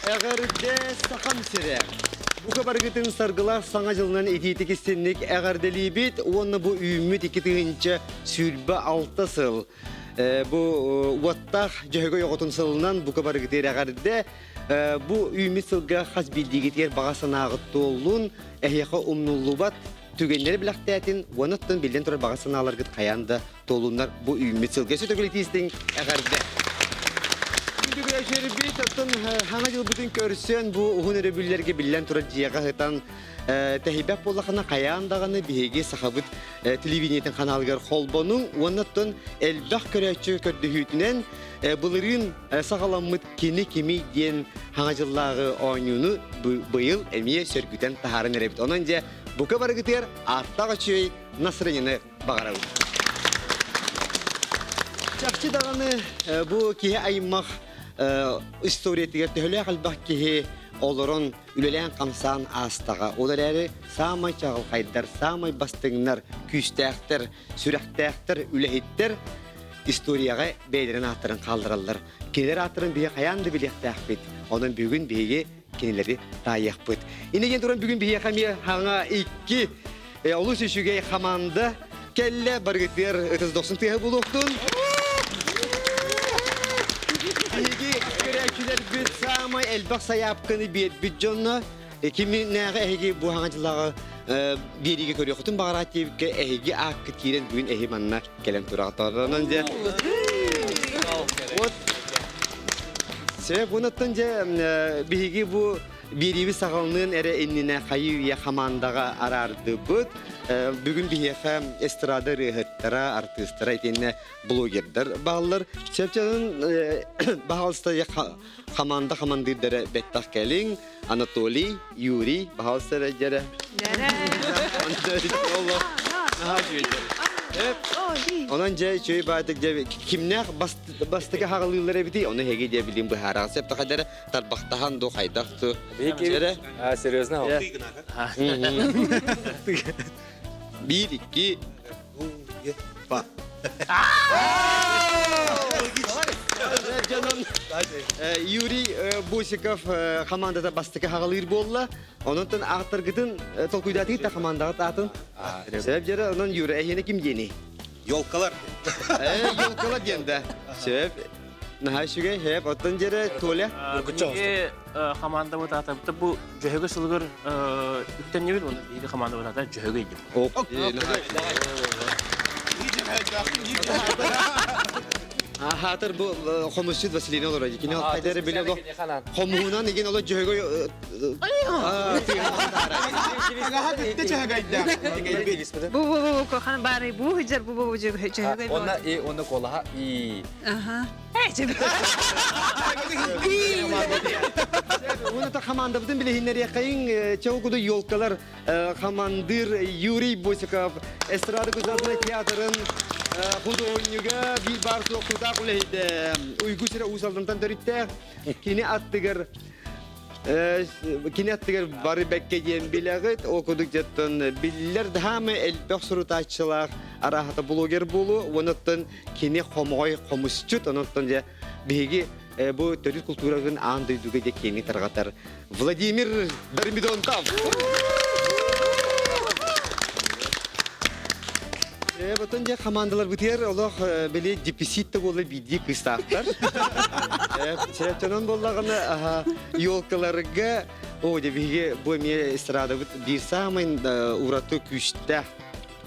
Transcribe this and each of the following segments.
Эҕэрдэ Сахам сирэ! Бука барыгытын саргылаах Саҥа дьылынан итиитик истинник эҕэрдэлиибит уонна бу үүммүт 2026 сыл бу уоттаах Дьөһөгөй оҕотун сылынан бука барыгытыгар эҕэрдэ. Бу үүммүт сылга хас биирдиигитигэр баҕа санааҕыт туоллун, эһиэхэ умнуллубат түгэннэри билэхтээтин уонна оттон биллэн турар баҕа санааларгыт хайаан да туолуннар бу үүммүт сылга өссө төгүл итиистиҥ эҕэрдэ! Күндү оттон хаҥа дьылбытын көрсөн бу уһун өрөбүллэргэ биллэн турар дьиэҕэ сытан тэһийбэт буоллахына хайаан даҕаны биһиги сахабыт телевидениетин ханаалыгар холбонуҥ уонна оттон элбэх көрөөччү көрдөһүүтүнэн былырыын саҕаламмыт кини кимий диэн хаҥа дьыллааҕы оонньууну быйыл эмиэ сөргүтэн таһааран эрэбит. Онон дьэ бука барыгытыгар ааттаах үчүгэй настроениены баҕарабын. Чахчы даҕаны бу киһи аймах историятыгар төһөлөөх элбэх киһи олорон үлэлээн-хамсаан аастаҕа. Ол эрээри саамай чаҕылхайдар, саамай бастыҥнар, күүстээхтэр, сүрэхтээхтэр, үлэһиттэр историяҕа бэйэлэрин ааттарын хааллараллар. Кинилэр ааттарын биһиги хайаан да билиэхтээхпит. Онон бүгүн биһиги кинилэри таайыахпыт. Инньэ диэн туран бүгүн биһиэхэ эмиэ хаҥа икки олус үчүгэй хамаанда кэллэ. Барыгытыгар ытыс дохсун тыаһа буолуохтун. Биһиги көрөөччүлэрбит саамай элбэх сайаапканы биэрбит дьонно кимнээҕи эһиги бу хаҥа дьылаҕа биэриигэ көрүөххүтүн баҕараат диэбиккэ эһиги ааккыт киирэн бүгүн эһи манна кэлэн тураҕыт. Онон дьэ вот Сөп, онуттан дьэ биһиги бу биэриибит саҕаланыан эрэ иннинэ хайыы-үйэ хамаандаҕа араардыбыт. Бүгүн биһиэхэ эстрада ырыаһыттара, артыыстара итиэннэ блогердар бааллар. Сөпчөнөн баһаалыста хамаанда хамандыырдара бэттэх кэлиҥ. Анатолий, Юрий, баһаалыста эрэ дьэрэ. Онон дьэ үчүгэй баатык дьэ кимнээх бастакы хаҕалыыллар эбитий, ону эһиги дьэ билин быһаараҕын сөп тахадара тарбахтаһан ду хайдах ту. Эрэ? А, серьезно? Биир, икки, Па. Дьонум Юрий Босиков хамаандата бастакы хаҕалыыр буолла. Онон ааттаргытын толкуйдаатыгыт да хамаандаҕыт аатын. Сөп дьэрэ, онон Юра, эһиэнэ ким диэний? Елкалар. Елкалар диэн да. Сөп. Наһаа үчүгэй, сөп. Оттон дьэрэ Толя? Биһиги хамаандабыт аата бу Дьөһөгө сылыгар үктэннибит уонна биһиги хамаандабыт аата Дьөһөгөй диэн. Хаатыр бу хомусчут Василина олорор. Кини хайдары биле хомуһунан игин оло дьөһөгөй Бу бу бу кохан бары бу хыджар бу бу дьөһөгөй. Онна и онна колаха и. Аха. Уна та хамаандабытын билиһиннэриэххэйиҥ чоу куду елкалар хамандыр Юрий Босиков эстрада государственнай театрын худуоһунньуга биир баар суох тутаах үлэһитэ Уйгу сирэ Уус Алдантан төрүттээх кини аттыгар кини аттыгар бары бэккэ диэн билэҕит ол курдук дьэттон биллэр даһаамы элбэх сурутааччылаах арааһата блогер буолуо уонуттан кини хомоҕой хомусчут онуттан дьэ биһиги бу төрүт култуурабын аан дойдуга дьэ киэҥник тарҕатар Владимир Дормидонтов. Потом дьэ хамаандаларбытыгар олох били дефицит да буолла биирдии кыыстаахтар. Чөрөптөнөн буоллаҕына елкаларга о дьэ биһиги бу эмиэ эстрадабыт биир саамай ураты күүстээх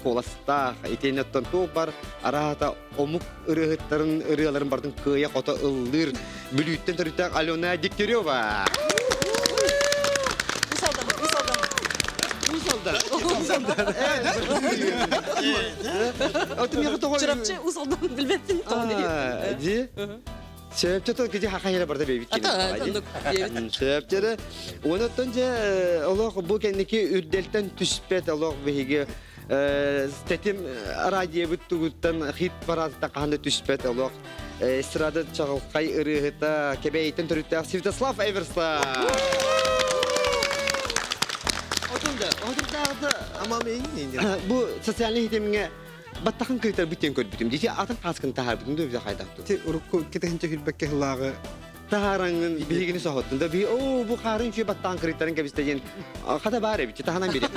куоластаах итиэннэ оттон туох бар араата омук ырыаһыттарын ырыаларын бартын кыайа-хото ыллыыр Бүлүүттэн төрүттээх Алена Дегтярева. Чурапчы Уус Алдан билбэппин тоҕо Ди. Сөптө тыл киһи хахайра барда бэйбит кини. Сөптөрө. Онуттан же олох бу кэнники үрдэлтэн түспэт олох биһиги тэтим радиобыт тугуттан хит парадыттан хаһан да түспэт олох эстрада чаҕылхай ырыаһыта Кэбээйиттэн төрүттээх Святослав Эверстов. Отунда, отурдааҕыта бу социальный ситимҥэ баттахын кыйтарбыт диэн көрбүтүм. Дити атын хааскын таһаарбытым да хайдах Ти урукку китехинче хүрбэкке хылааҕы. Таһаараңын биһигини соһуттун да би оо бу хаарын үчүгэй баттаан кырыйтаран кэбистэ диэн хата баар эбит таһынан бири.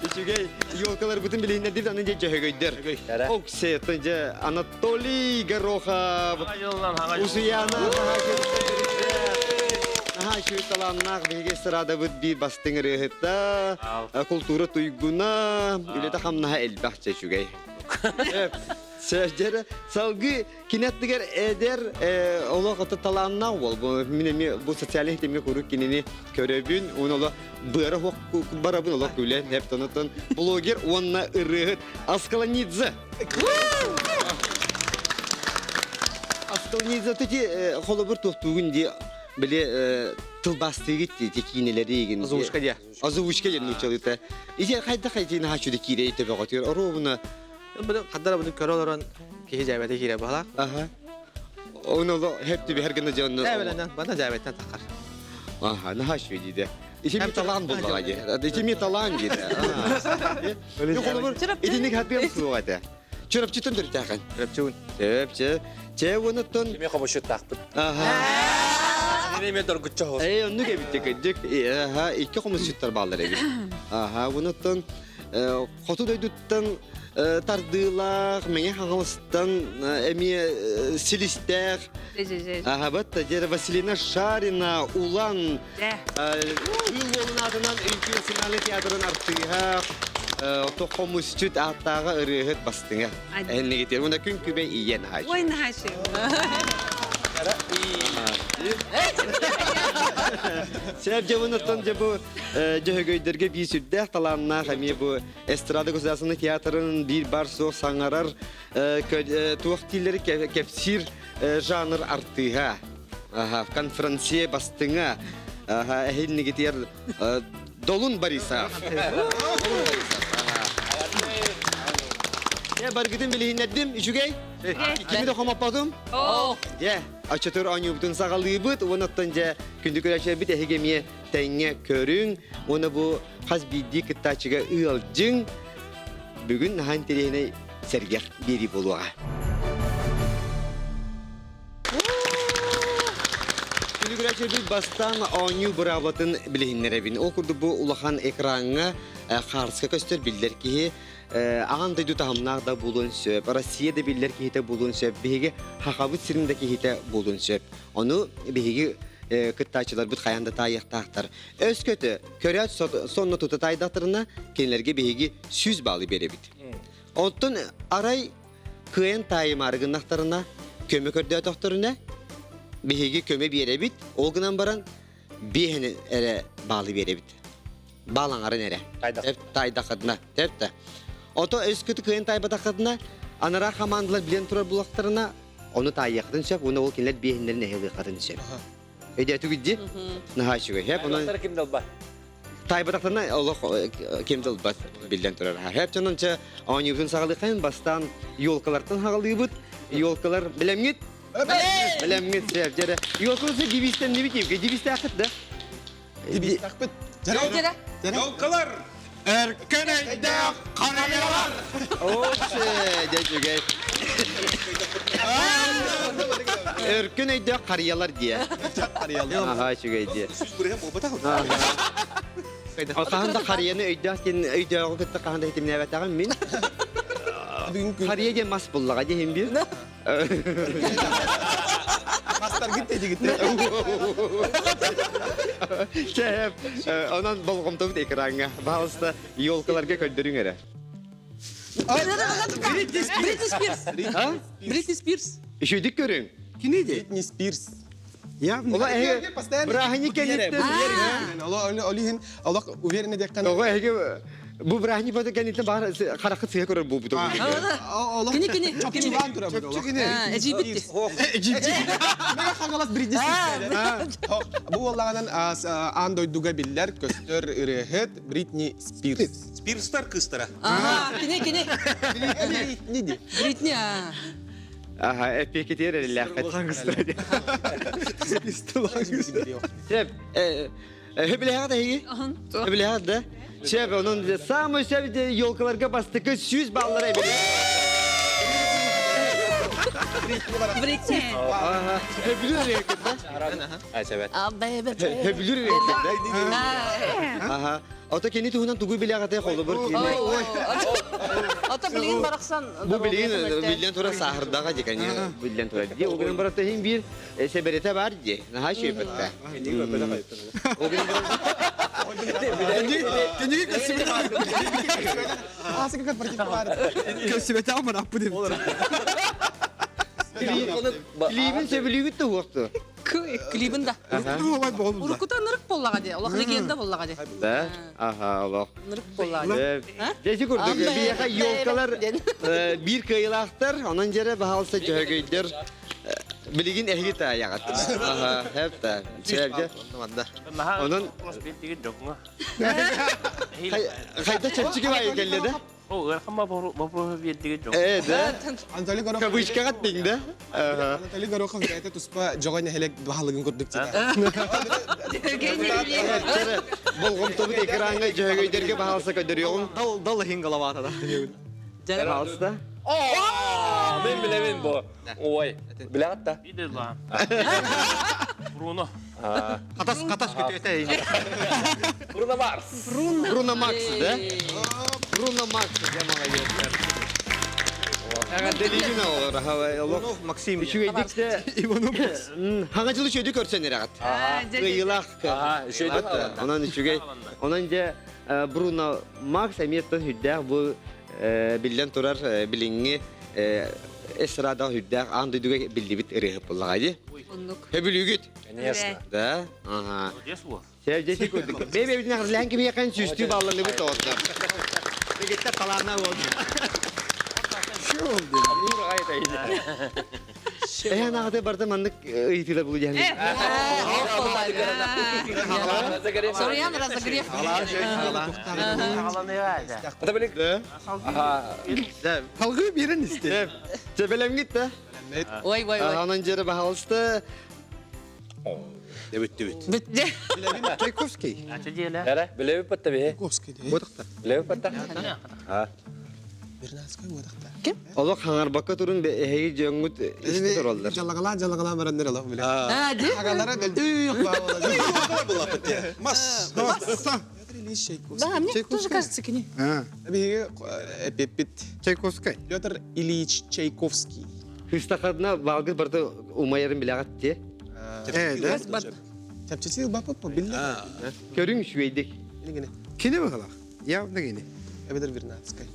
Үчүгэй елкаларбытын билиһиннэрдибит аны дьэ дьөһөгөйдөр. Оксе дьэ Анатолий Горохов Усуяна Наһаа үчүгэй талааннаах биһиги эстрадабыт биир бастыҥ ырыаһыта, култуура туйгуна, үлэтэ-хамнаһа элбэх чэ үчүгэй. Сэрдэр салгыы кини аттыгар эдэр олох ото талааннаах уол. Бу мин эмиэ бу социальный ситимҥэ куруук кинини көрөбүн. Уон олох быара хуох барабын олох күлэн хеп блогер уонна ырыаһыт Аскаланидзе. Аскаланидзе ти холобур туохтуугун ди били тылбаастыыгыт ди киинэлэригин. Озвучка дия. Озвучка диэн нууччалыыта. Ити хайдах хайдах наһаа киирэй төбөҕөтүгэр оруобуна Бу хаддара буну көрө олорон киһи дьээбэтэ киирэ баһалаах. Аха. Оны оло хеп түбэһэр гына дьонно. Дьээбэлэнэн, бана дьээбэттэн тахар. Аха, наһаа үчүгэй диде. Ити ми талаан буллаҕа дии. Ити ми талаан диде. Холобур, итинник хатыам суоҕа этэ. Чурапчытын төрүтээхин. Чурапчыбын. Сөп, чэ. Чэ, уонуттан... Эми хомусчуттаахпыт. Аха. Эми доргуччу хос. Эй, оннук эбит кырдьык. Аха, икки хомусчуттар бааллар эбит. Аха, уонуттан хоту дойдуттан тардыылаах, Мэҥэ Хаҥаластан эмиэ силистээх. Аха, бат дьэ Василина Шарина, Улан, Кыыл уолун аатынан Үҥкүү национальнай театрын артыыһа, хомусчут ааттааҕа ырыаһыт бастыҥа. Эһиннигитир. Уна күн күбэй ийэн хаачы. Ой, наһаачы. Сәп дьабын оттон дьэ бу дьөһөгөйдөргө биир сүрдээх талааннаах эмиэ бу эстрада государственный театрын биир бар суох саҥарар туох дииллэри кэпсиир жанр артыыһа. Конференция бастыҥа эһиннигитигэр Долун Борисов. Дьэ, баргытын билиһиннэрдим, үчүгэй? Кими да хомоппотум? Дьэ, оччотугар оонньуубутун саҕалыыбыт, уонна дьэ, күндү көрөөччүлэрбит эһиги эмиэ тэҥҥэ көрүҥ, уонна бу хас биирдии кыттааччыга ыалдьыҥ. Бүгүн наһаа интэриэһинэй сэргэх биэрии буолуоҕа. Күлүгүрээччилэрбит бастаан оонньуу быраабылатын билиһиннэрэбин. Ол курдук бу улахан экраҥҥа хаарска көстөр биллэр киһи аҕан дойду таһымнаах да буолуон сөп, Россия да биллэр киһитэ буолуон сөп, биһиги Хахабыт сирин да киһитэ буолуон сөп. Ону биһиги кыттааччыларбыт хайаан да таайыахтаахтар. Өскөтө көрөөт сонно тута таайдахтарына, кинилэргэ биһиги 100 баалы биэрэбит. Оттон арай кыайан таайымаары гыннахтарына, көмө көрдөөтөхтөрүнэ, биһиги көмө биэрэбит, ол гынан баран биэһин эрэ баалы биэрэбит. Баал аҥарын эрэ. Таайдаххытына. Тэптэ. Ото өскөтү кыайан таайбатаххытына, анараа хамаандалар билэн турар буллахтарына, ону таайыаххытын сөп, уонна ол кинилэр биэһиннэрин эһэлиэххитин сөп. Өйдөөтүгүт дии? Наһаа үчүгэй. Хэп, онон... ким далбат? Таайбатахтарына олох ким да ылбат биллэн турар. Хэп дьонун чэ оонньуубутун саҕалыаххайын бастаан елкалартан хаҕалыыбыт. Елкалар билэмҥит? Билэмҥит сэп дьэрэ. Елкалар дивизтэннибит диибит. Дивизтээххит да? Дивизтээхпит. Дьэрэ. Елкалар! Эркен өйдөөх харайалар! Оше, дьэ үчүгэй. Өркөн өйдөөх харыйалар диэ. Харыйалар. Аха, үчүгэй диэ. Бүрүһэн буолбатах. Хаһан да харыйаны өйдөөх диэн өйдөөҕү кытта хаһан да хитимнээбэтэҕим мин. Харыйа диэн мас буллаҕа диэһин биир. Мастаргыт дедигит. Чэ, онон болҕомтобут экраҥҥа. Баалыста елкаларга көрдөрүҥ эрэ. Бритни Спирс. Бритни Спирс. Үчүгдүк көрүҥ. Кини де? Бритни Спирс. Ола эһиги бырааһынньык кэнниттэн Олиһин олох уверенно диэххэ Оҕо эһиги бу бырааһынньык бата кэнниттэн баар хараххыт сыһа көрөр буолбут Кини кини Чопчулаан турабыт олох. Эдьиийбит Эдьиийбит. Мега хаҥалас Бритни Спирс. Бу уоллаҕынан аан дойдуга биллэр көстөр ырыаһыт Бритни Спирс. Спирстар кыыстара. Кини кини. Бритни ди. Бритни Аха, эппиэкитигэр эрэллээххит. Сөп, хөбүлэһэҕит эһиги? Хөбүлэһэҕит да? Сөп, онон самый сөп елкаларга бастакы 100 баллара эбит. Бритни. Хөбүлүр эрекет Хөбүлүр эрекет Аха. Ото кини туһунан тугу билэҕитэ холобур кини. Ото билигин барахсан. Бу билигин биллэн турар саахырдаҕа дии конечно биллэн турар. Дии ол гынан баран иһин биир сэбэрэтэ бар дии. Наһаа үчүгэйбэттэ. Ол гынан баран Кенеги көссүбэтэ. Асыка корпоратив бар. Көссүбэтэ амараппы деп. Клибин сөбүлүүгүт да уохту. Клибин да. Уруккута нырык боллаға де. Олох легенда боллаға де. Да? Аха, олох. Нырык боллаға де. Дьэ курдук, биһиэхэ елкалар биир кыайыылаахтар, онон дьэрэ баһаалса дьөһөгөйдөр билигин эһиги таайаҕыт. Аха, хэп та. Чэбдэ. Онон хайда чэпчэки баайы кэллэ да? О, ыарахан боппуруоһу биэрдигит дьоҥ. Ээ, да. Анатолий Горохов. Кавычкаҕа аттыҥ да? Анатолий Горохов бэйэтэ туспа дьоҕой нэһилиэк баһылыгын курдук Болҕомтобут экраҥҥа дьөһөгөйдөргө баһаалса көрдөрүөҕүҥ. Дал дал иһин головата да. Баһаалыста. Мен билэбин бу. Ой, билэҕит да? Биир да Бруно. Катас катас көтөтө. Бруно Марс. Бруно Макс, да? Бруно Макс, дьэ молодец. Эҕэрдэлиибин оҕолор, олох Максим. Үчүгэйдик да Иванов. Хаҥа дьыл үчүгэйдик көрсөн эрэҕит. Кыайыылаах. Онон үчүгэй. Онон дьэ Бруно Макс эмиэ үрдээх бу биллэн турар билиҥҥи эстрадаҕа үрдээх аан дойдуга биллибит ырыаһыт буоллаҕа дии. Сөбүлүүгүт? Конечно. Да? Ага. Молодец уол. Севдеси курдук. Бэйбэбитин ахырлаан кимиэхэн сүүстүү балланыбыт тоҕоттор. Дегеттер талаана болды. Эһэн аҕата барда маннык ыйытыылар булу диэн. Соруйан разогрев. Халгы берин исте. Чебелемгит да. Ой, ой, ой. Анан жері баһалысты. Дебит дебит. Бітті. Чайковский. Ача диэлэ. Эре, билеби патта бе. Чайковский. Бодықта. Билеби патта. Бернацкой бодықта. Олох хаңарбакка турун эһиги дьоҥҥут истэ тураллар. Жалагалаан жалагалаан бараннар олох биле. А, ди? Агалара бөлдүү Мас. Да, мне тоже кажется, кини. Биһиги эпиппит Чайковский. Петр Ильич Чайковский. Хыстахадна балгы барда умайарын билэҕит те. Э, да. Чапчасы бапа билле. Көрүҥ үчүгэйдик. Илигине. Кини бахалах. Явно кини. Эбедер Вернадскай.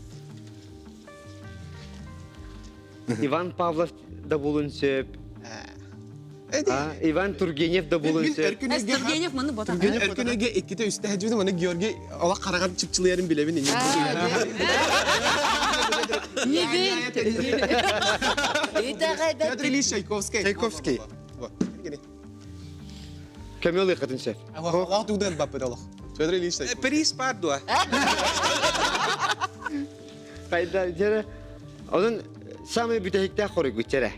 Иван Павлов да булун сөп. Иван Тургенев да булун сөп. Тургенев маны бота. Өркүнөге икките үстэ хажыбыт маны Георгий ола караган чыпчылыярын билебин инне. Не верьте. Петр Ильич Чайковский. Чайковский. Көмөл ыхатын сөп. Аллах тугдан баппыт олох. Петр Ильич Чайковский. Перис пардуа. Кайда жere Onun самый бүтэһиктээх хоруйгут жere.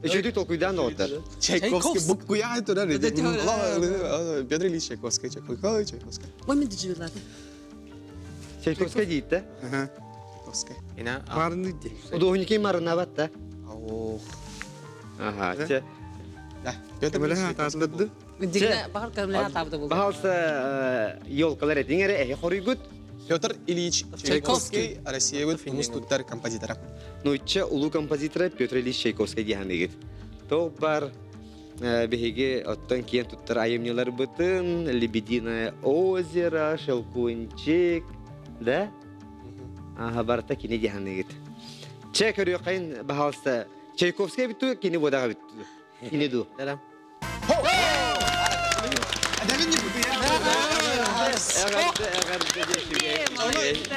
Үчүгдүк толкуйдаан доҕоттор. Чайковский буккуя турар. Петр Ильич Чайковский, Чайковский, Чайковский. Ой, мен дежурладым. Чайковский дейт да. Чайковский. Марны ди. Удуһуники марынабат да. Ох. Аха. Чэ. Да, Петр Ильич Кемеле атаслыды. Дигне бахар кемле атабды булды. Баһалса елкалар этиң эре эһи хоруйгут. Петр Ильич Чайковский, Россия тумус туттар композитора. Нуучча улуу композитора Петр Ильич Чайковский диһаныгыт. Тоқ бар биһиги оттон киэн туттар айымньыларбытын, Лебединое озеро, Шелкунчик, да? Аха, барта кини диһаныгыт. Че көрүөххайын баһалыста Чайковский бүттү, кини будаға бүттү. Кини ду.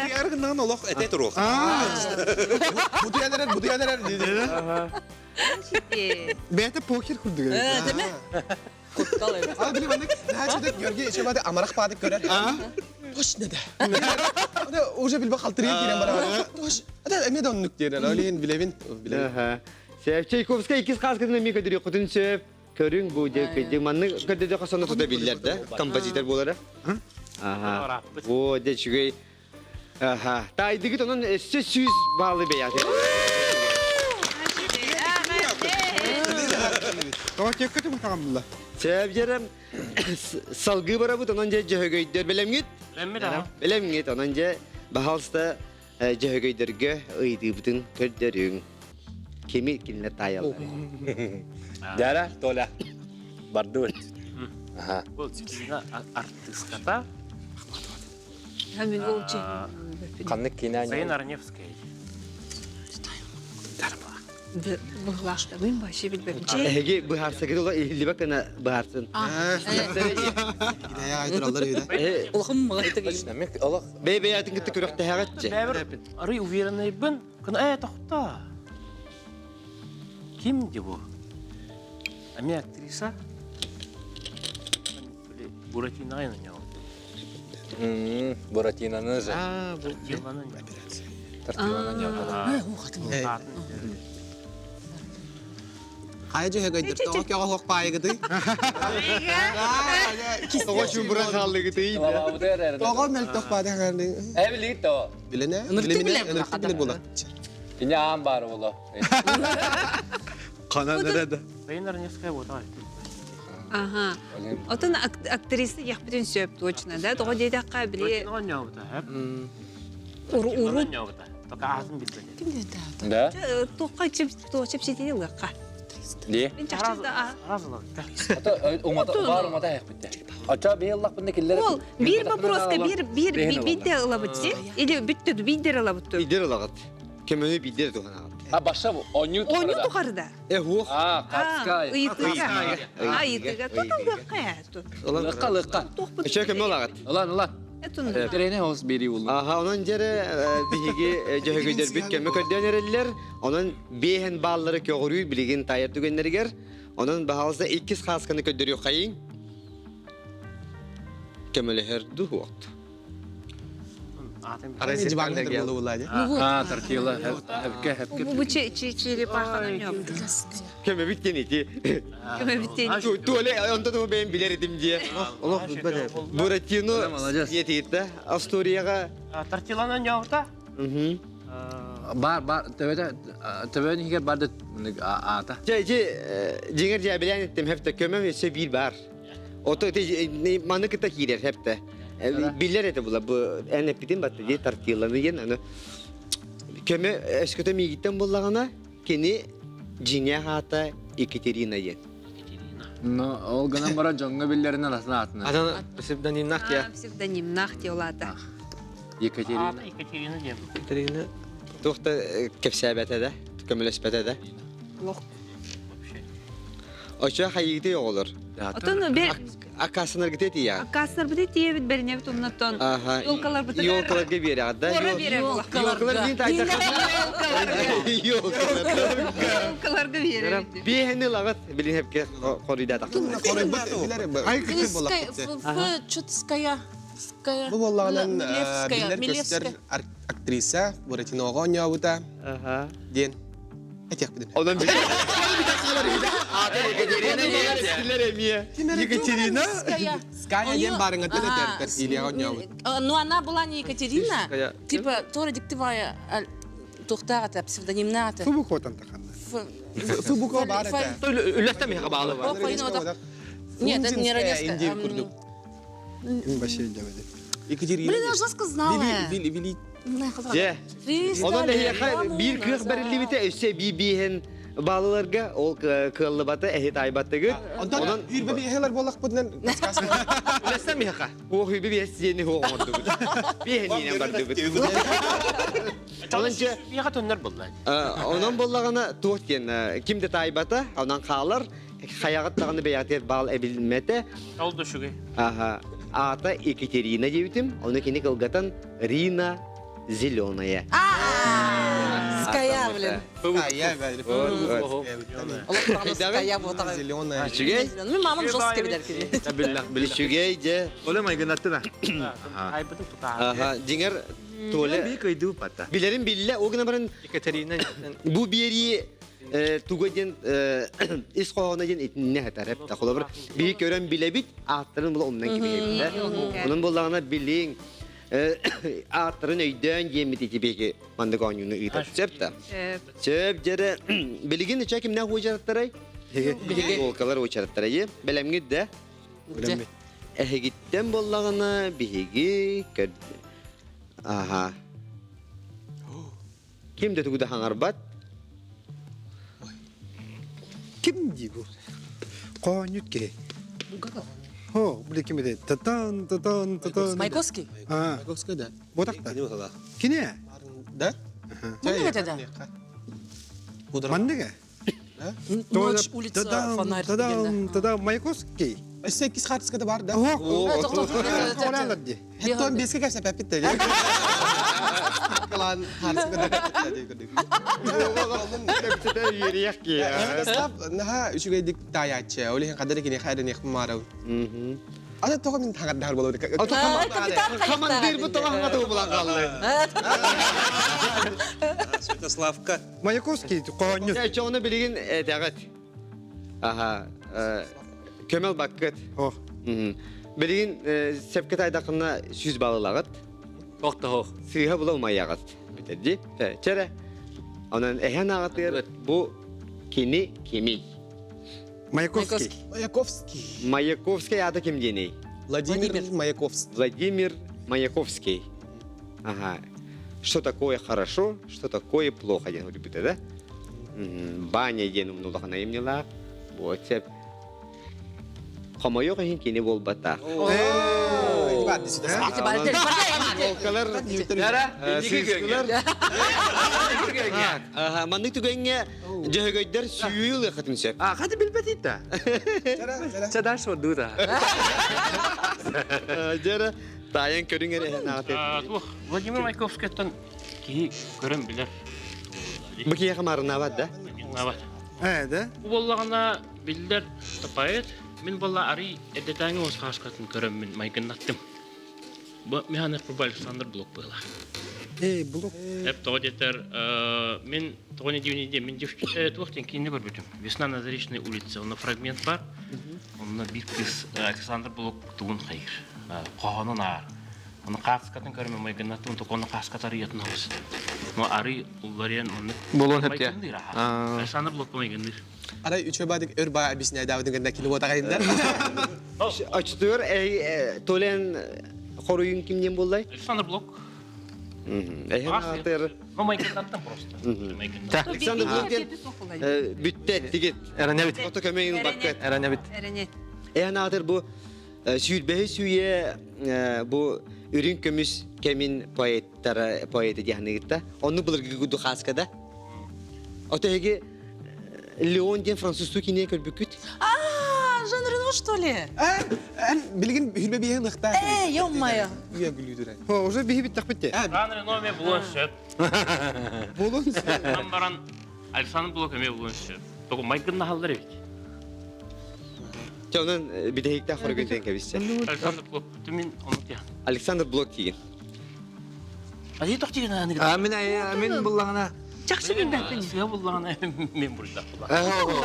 Яргынан олох эте туруох. Бутуянерер, бутуянерер диди. Бәйті покер күрдік. Деме? Куттал эбит. А били маннык, наачыдык Георгий Ичебады амарах паадык көрөр. Тош неде. Уже билбе халтырыйын кирен бара. Тош. Ада эме да оннук диэн. Олин билебин, билебин. Аха. Сеп Чайковский иккис қасқытына ми көдүрү кутун сөп. Көрүң бу деп кедик манны көдөдө хасаны тута биллер да композитор болара. Аха. О, де чүгей. Аха. Тайдыгыт онон өссө сүүс баалы бэйят. Тоҕо тиэккэ тумутаҕаммыла. Сөп салгыы барабыт, онон дьэ дьөһөгөйдөр бэлэмҥит? Бэлэммит аха. Бэлэмҥит, онон дьэ баһаалыста дьөһөгөйдөргө ыйытыыбытын көрдөрүҥ. Кими кинилэр таайаллар? Дяра, Толя, бардыбыт. Аха. Бұл Цветина артыската. Мен ол Ханнык кине Сайын Арневская. Быһлаахтабын вообще билбэппин. Эһиги быһаарсагыт ола иһиллибэт гына быһаарсын. Идея айдыраллар үйде. Улахан мағайты Точно, мен олох Бэйбэйэтин кытта күрэхтэһэҕитчи. Бэбер арый уверенныйбын. Кына э тохта. Ким де бу? Ами актриса. Буратино айна Буратиноны же. А, бу. Тартиланы Хайа дьөһөгөйдөр тоҕо көҕө хуох паайыгыты? Тоҕо чумбуран хааллыгытый? Тоҕо мөлтөх паадахааны? Эбили то. Билene? Ынырты Билемine, билем ынырты биле була. Кине аан баар боло. Канан nerede? Сайын Арневская вот Ага. Отон актриса яхпытын сөп точно, да? Тоҕо диэтэххэ били уру уру Да? туохха чэпситини ылыахха. Ди. Мин чахчы да Ата умата бар умата хеппитте. Ача бейаллах бында киллер. Ол биир вопроска биир биир биирдэ ылабыт си или бүттү биирдер ылабыт Бидер ылагыт. Көмөнү бидер туһанаҕыт. А баша бу оню Оню тухарда. Э хуох. А, кацкай. Ыйытыга. А ыйытыга. Тоталгакка. Лыкка лыкка. Өчө көмө ылагыт. Ылан ылан. Этун. Терене хос бери улла. Аха, онон дьэрэ биһиги дьөһөгөйдөрбүт көмө көрдөөн эрэллэр. Онон биэһэн бааллары көҕүрүүр билигин таайар түгэннэригэр. Онон баһаалыста иккис хаасканы көрдөрүөххэйиҥ. Көмөлөһөр дуһуот. А, тортила. Хепке хепке. Бу чи чи черепаханы нөп. Көмө бүттен ити. Көмө бүттен. Туале онтон ту бэйэм билэр этим дии. Олох билбэт. Буратино Молодец. диэтиитэ Астурияҕа. Тортиланы ньоута. Бар бар төбөтө төбөнү хигер бар да аата. Дьэ, ити дьиҥэр дьээбэлээн эттим хэптэ көмөм өссө биир баар. Ото ити маны кытта киирэр хэптэ. Биллэр этэ була бу эн эппитин батта дии тортиланы диэн аны көмө өскөтө миигиттэн буллаҕына кини дьиҥэ аата Екатерина диэн. Но ол гынан баран дьоҥҥо биллэринэн атын аатынан. Атын псевдонимнах я. Псевдонимнах диолата. Екатерина. Екатерина диэн. Екатерина. Туох да кэпсээбэтэ да, көмөлөспөтө да. Лох. Очо хайыгыты оҕолор. Отон бер Аккаастанаргыта тиийэ. Аккаастанарбыты тиийэбит бэринэбит оннотон. Аха. Елкаларбытыгар. Елкаларга биэрэҕит да. Ора биэрэр Елкалар диин таайда. Елкаларга. Елкаларга биэрэр. Биэһини лагат билин хепке хоруйдаатахтар. Ай кытын боллах. Чутская. Бу боллаҕынан биллэр көстөр актриса Буратиноҕа оонньообута диэн этиэхпитин. Онон Екатерина Екатерина. Ская диэн барыҥаттан этэр Тортильяҕа оонньообут. Ну она была не Екатерина, типа тоже диктивая тухтаах это псевдонимнаах это. Фубу хотан таханна. Фубуко баар этэ. Үлэстэ миэхэ баалы бар. Нет, это не Раневская. Индия курдук. Вообще дьэбэди. Екатерина. Блин, я жестко знала. Вили, вили. Дьэ. Онон эһиэхэ биир кыах бэриллибитэ өссө бии бииһин баалыларга ол кыаллыбата эһи таайбаттыгыт. Онтон үүрбэ биэһэлэр буоллахпытынан Үлэстэ миэхэ. Хуох үбү биэс диэни хуох оҥордубут. Биэһин бардыбыт. Онон дьэ Биэхэ төннөр булла. Онон боллаҕына туох диэн ким да таайбата, онон хаалар, хайаҕыт даҕаны бэйэҕитигэр баал эбилмэтэ. Ол да үчүгэй. Аха. Аата Екатерина диэбитим, ону кини кылгатан Рина Зеленая. Ская, блин. Ская, Ская буотаҕа. Зеленая. Үчүгэй? Мин мамам жестко билэр кини. Үчүгэй дьэ. Оле майгынаттына. Айбытын тутаа. Аха, дьиҥэр Толя Бии кыйдыы патта. билэрин биллэ, ол гынан баран Екатерина. бу биэрии туга диэн ис хоһооно диэн итиннэ хатар эпта. Холобур, биһи көрөн билэбит, ааттарын була умнан кибиһэбит. Онон буоллаҕына билиҥ, ааттарын өйдөөн диэммит ити биһиги маннык оонньууну ыытар. Сөп да? Сөп дьэрэ билигин ичэ кимнээх уожараттарай? Биһиги волкалар уочараттара е. Бэлэмҥит да? Бэлэммит. Эһигиттэн буоллаҕына биһиги көр... Аха. Ким да тугу да хаҥарбат. Ким дии бу? Хоонньут киһи. О, били ким этэй? Татан, татан, татан. Маяковский? А, Маяковский да. Ботакта. Кини? Да? Маннык это да. Манныга? Ночь, улица, фонарь. Тадам, тадам, Маяковский. Өссө иккис хаартыскада бар да. Оҕолор дии. Хеттон беске кэпсэппит да. Кылаан хаартыскада кэпсэппит Кэпсэтэ үөрүйэх киһи. Святослав наһаа үчүгэйдик таайааччы. Ол иһин хадары кини хайрыныах маарав. Ата тоҕо мин таҥардаһар болор. Командир бу тоҕо хаҥата булан хаалла. Святославка. Маяковский хоонньут. Чоҕуна билигин этэҕит. Аха. Көмөл баккыт. Ох. Билигин сепке тайдақына сүз балылагыт. Тохтоһох. Сыыһа була умайаҕыт. Бүтэрди. Чэрэ. Онон эһэн аҕатыгар бу кини кимий? Маяковский. Маяковский. Маяковский аата ким диэний? Владимир Маяковский. Владимир Маяковский. Ага. Что такое хорошо, что такое плохо диэн үлүбүтэ да? Баня диэн умнулахан айымньылаах. Вот сеп. Хомойуох иһин кини буолбатах. Волкалар, сыыскылар. Маннык түгэҥҥэ дьөһөгөйдөр сүүрүү ылыаххытын сөп. А, хати билбэтит да. Чэ дальше вот дута. Дьэрэ, таайан көрүҥ эрэ Туох, Владимир Маяковскайтан киһи көрөн билэр. Бу киһиэхэ маарыннаабат да? Маарыннаабат. Ээ, да? Бу буоллаҕына биллэр поэт, мин буолла арый эрдэтээҥи уос хааскатын көрөммүн майгыннаттым. Бу Михаил Александр Блок быһыылаах. Ээ, Блок. Эп тоҕо диэтэр, мин тоҕо не дивни диэн, мин туох диэн киинэ көрбүтүм. Весна на Заречной улице, онно фрагмент бар. Онно биир кыыс Александр Блок тугун хайыр, хоһоонун аар. Ону хааскатын көрөмө майгыннаттым, токону хааската арыйатын олус. Но арый улларыйан оннук Болон хөптө. майгынныыр аха. Александр Блок майгынныыр. Арай үчүгэй баадык өр баа объясняйдаабытын гэннэ кини уотаҕайында. Очтугар Толен хоруйун ким диэн буоллай? Александр Блок. Эһэн аатыр. Ну майгыннаттым просто. Александр Блок диэн бүттэ тигит. Эрэнэбит. Ото көмөйүн баккыт. Эрэнэбит. Эрэнет. Эһэн аатыр бу сүүрбэһи сүйэ бу үрүҥ көмүс кэмин поэттара поэты диэхныгытта. Онну былыргы гуду хааскада. Ото эһиги Леон диэн французтуу киниэ көрбүккүт? А, Жан Рено, что ли? Эн билигин хүрбэ биһин ыхтаа. Э, ё-моё. Үйэ күлүүдүрэ. О, уже биһи биттахпит те. Жан Рено ме булуон сөп. Болон Онон баран Александр Блок эмиэ булуон сөп. Тоҕо майгыннаһаллар эбит. Чэ, онон бүтэһиктээх хоругун тэн кэбиссе. Александр Блок мин оннук диэн. Александр Блок тиген. Али тох тиген аны. А мин мин буллаҕына Чахчы билбэппин. Сыа буллаҕына мен бурдах була.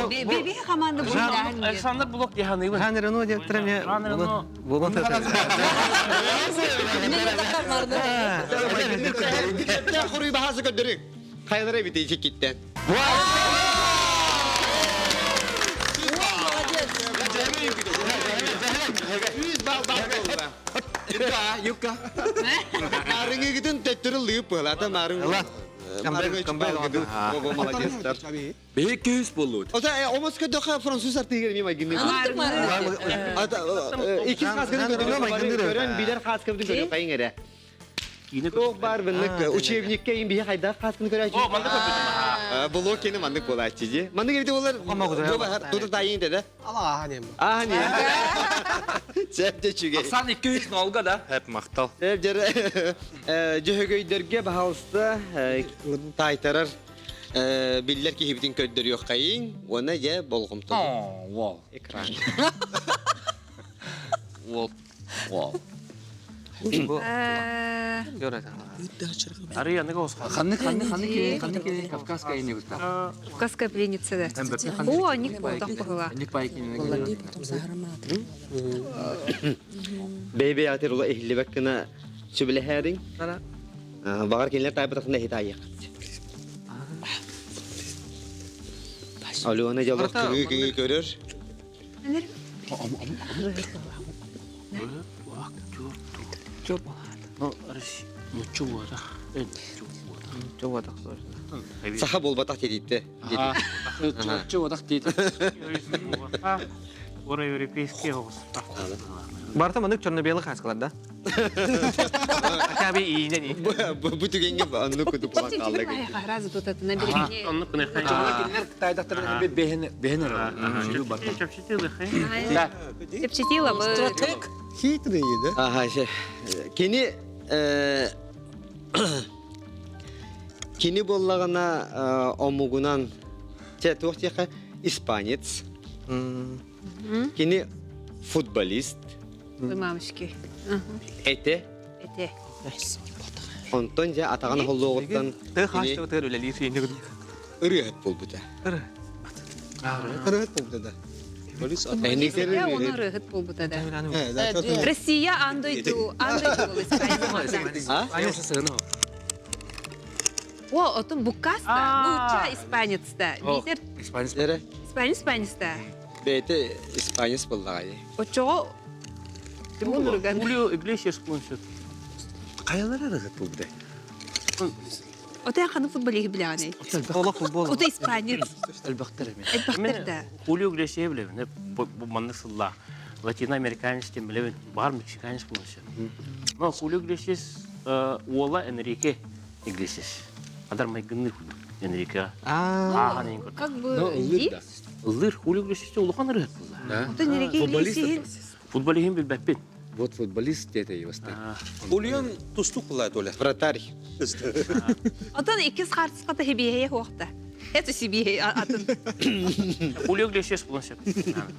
Беби команда бурдаан. Александр Блок диһаныыбын. Жан Рено деп турам я. Жан Рено. Болон Хоруй баһасы көрдөрүң. Хайалара эбит ичиккиттен. Жүз балл бар болла. Юка, юка. Марыңыгытын төттөрү лыып была, та марын. Ого, молодецтар. Биһи күүс болуут. Ота омос көдөкө француз артыгер ми майгынны. Икки хасканы көрөн билер хаскабытын көрө кайын эре. Туох бар быннык учебникке им бихи хайдах хасканы көрө О, маннык көрбүтүм. Блок кени маннык болааччы же. Маннык эбите болар. Тута тайын деде. Ала нем. Аа не. Сәп чүгей. Сан 200 нолга да. Хеп мактал. Сәп жер жөһөгөйдөргө баһалыста тайтарар биллер киһибитин көрдөрүөх кайын, уона же болгомто. Вол. Экран. Вол. Вол. Арый аныга осха. Ханнык ханнык ханнык ханнык Кавказская не густа. Кавказская пленница да. О, ник болдақ бұғыла. Ник байкин. Бэйбэ атыр ула эхиллибэк гына сүбэлэһээриҥ. Баҕар кинилэр таайбатахтарына эһи таайыах. Алена дьолох кыҥыы-кыҥыы көрөр. Саха буолбатах диэтиттэ. Нучча диэтэ. Ура европейский оҕус. Барыта маннык черно-белый хаскалар да? Хотя бы иинен. Бу түгэнгэ оннук кутуп хаалла. Разы тутатына берегне. Оннук Кинилер тайдактар бэһин бэһин ара. Да. Чепчетила бы. Стратег. Хитрый, да? Ага, кини кини буоллаҕына омугунан чэ туох диэхэ испанец. Кини футболист. Ой, мамочки. Эте. Эте. Онтон дьэ атаҕын холлуоҕуттан Тыы хаачтыбытыгар үлэлиир сиинэ ырыаһыт буолбута. Ырыаһыт буолбута да. Оны ырыаһыт буолбута да. Россия аан дойду аан дойду О, отун буккаста, нуучча испанецта. Биитер Испанец. Испанец испанецта. Бэйэтэ испанец буоллаҕа дии. Оччоҕо Хулио Иглесиас кунсут. Хайалара ырыаһыт буолбута? Отой ханы футболиһы билэҕиний? Ола футбол. Ото испанец. Элбэхтэр эми. Элбэхтэр да. Хулио Иглесиас билэбин. Бу маннык сыллаах. Латиноамериканец диэн билэбин. Баар мексиканец буолуон Но Хулио Иглесиас уола Энрике Иглесиас. Адар майгынныыр курдук Энрике. Аахан Как бы ди? Ыллыыр Хулио Иглесиас улахан ырыһыт буолла. Ото Энрике Иглесиас Футболиһин билбэппин. Вот футболист дете его Ульян тустук была Толя. Вратарь. Отон иккис хаартыската хибиэһэ хуохта. Это сибиэһэ атын. Хулио Иглесиас буолуон сөп.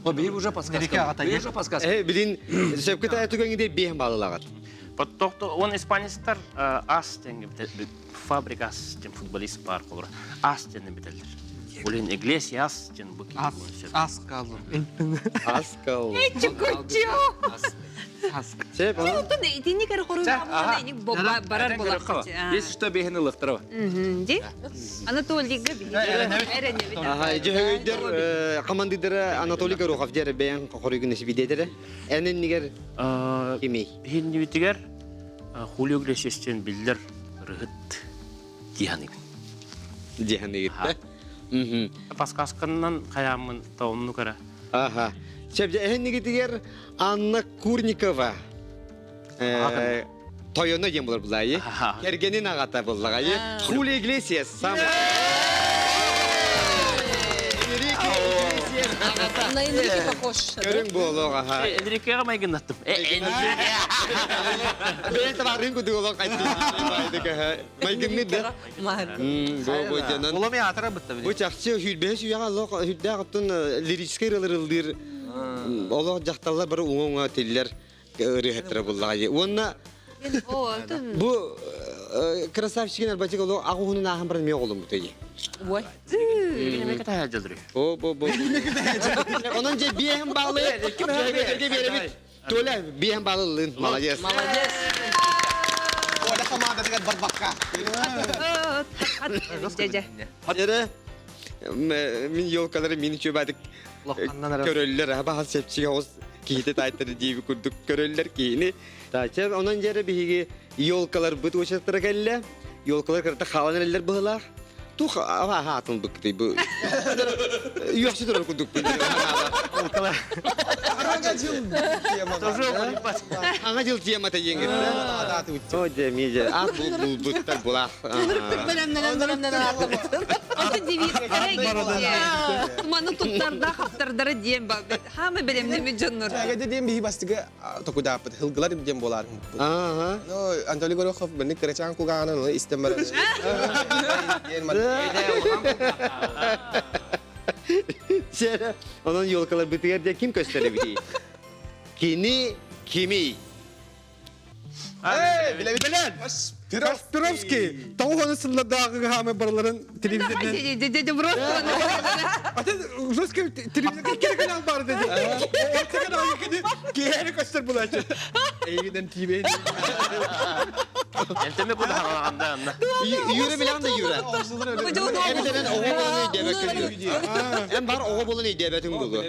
О, бии уже подсказка. Бии уже подсказка. Э, билин сөпкө таа түгэҥҥэ биэһин баалалаҕат. Тохто он испанецтар ас тенге фабрикас тем футболист бар колор. Ас тенне бителлер. Улин Иглесиас тен бу Ас ас каллым. Ас кал. Чукучу. Ас. Сеп, Отон итинник эрэ хоруйдаабына иник барар буолар. Есть что бэһин ылыктырова. Ди? Анатолийга биһиги. Эрэнэбит. Аха, дьөһөгөйдөр командирдара Анатолий Горохов диэр бэйэн хоруйгун эсибидетер. Эненнигер кимий? Биһиннибитигэр Хулио Иглесиастен биллэр ырыһыт диһаныгын. Диһаныгытта. Подсказканнан хаяммын таонну кара. Аха. Чэбдэ эһэннигитигер Анна Курникова. Тойоно диэн булар булайы. Кэргэнин аҕата буллаҕайы. Хулио Иглесиас сам. Энрике Иглесиас аҕата. На Энрике похож. Көрүҥ буолуох аха. Энрикеҕа майгыннаттым. Бэйэн табаарыын кудук олох айтты. Майгынны да. Бу бу дьонон. Улам атара бытта Бу чахчы хүрбэһэ сүйэҕэ олох үрдээх оттон лирическэй ырыалар ыллыыр олох дьахталлар бары уҥа-уҥа тиллэр ырыаһыттара буллаҕа Уонна бу красавчигин арбачык олох аҕуһунун ааһан баран миэ оҕоломмут ыйы. Ой. О, бу бу. Онон же биэһин баалы биэрэбит. Толя биэһин баалы ыллын. Молодец. Молодец. Толя командатыгар барбакка. Дьэ, Эрэ мин елкалары мин үчүбадык көрөллөр аба сепчиге оҕус киһити таайтары диэби курдук көрөллөр киһини. Таача онон дьэрэ биһиги елкаларбыт уочаттара кэллэ. Елкалар кырата хаалан эрэллэр быһылаах. Тух аба хаатын быкты бу. Үөхсү турар курдук. Аҥа жыл темаға. Аңа жыл темата жеңір. О, же, меже. А, бул бул буттар булах. Ото девиз Туманы туттарда хаптардара диэн ба. Хама белемнеми дьоннор. Әгәде диэн биһи бастыгы токудааппыт хылгылар диэн буолар. Ага. Ну, Анатолий Горохов бинник кырачаан кугаанан оны истен баран. Диэн Сera, onun yolkalar бытыгар дия ким көстөрө бити? Кини кими? Билен! Кашпировский. Тоғыз сыллардагы хамы барыларын телевизордан. Ата жестко телевизорга кер канал бар деди. Орта канал кеди кери көстөр булачы. Эйгиден тибен. Энтеме куда хаалаҕанда анна. Юра билэҕин да Юра? Эбэтэр оҕо буолан өйдөөбөккүн. Эн бар оҕо буолан өйдөөбөтүҥ буолуо.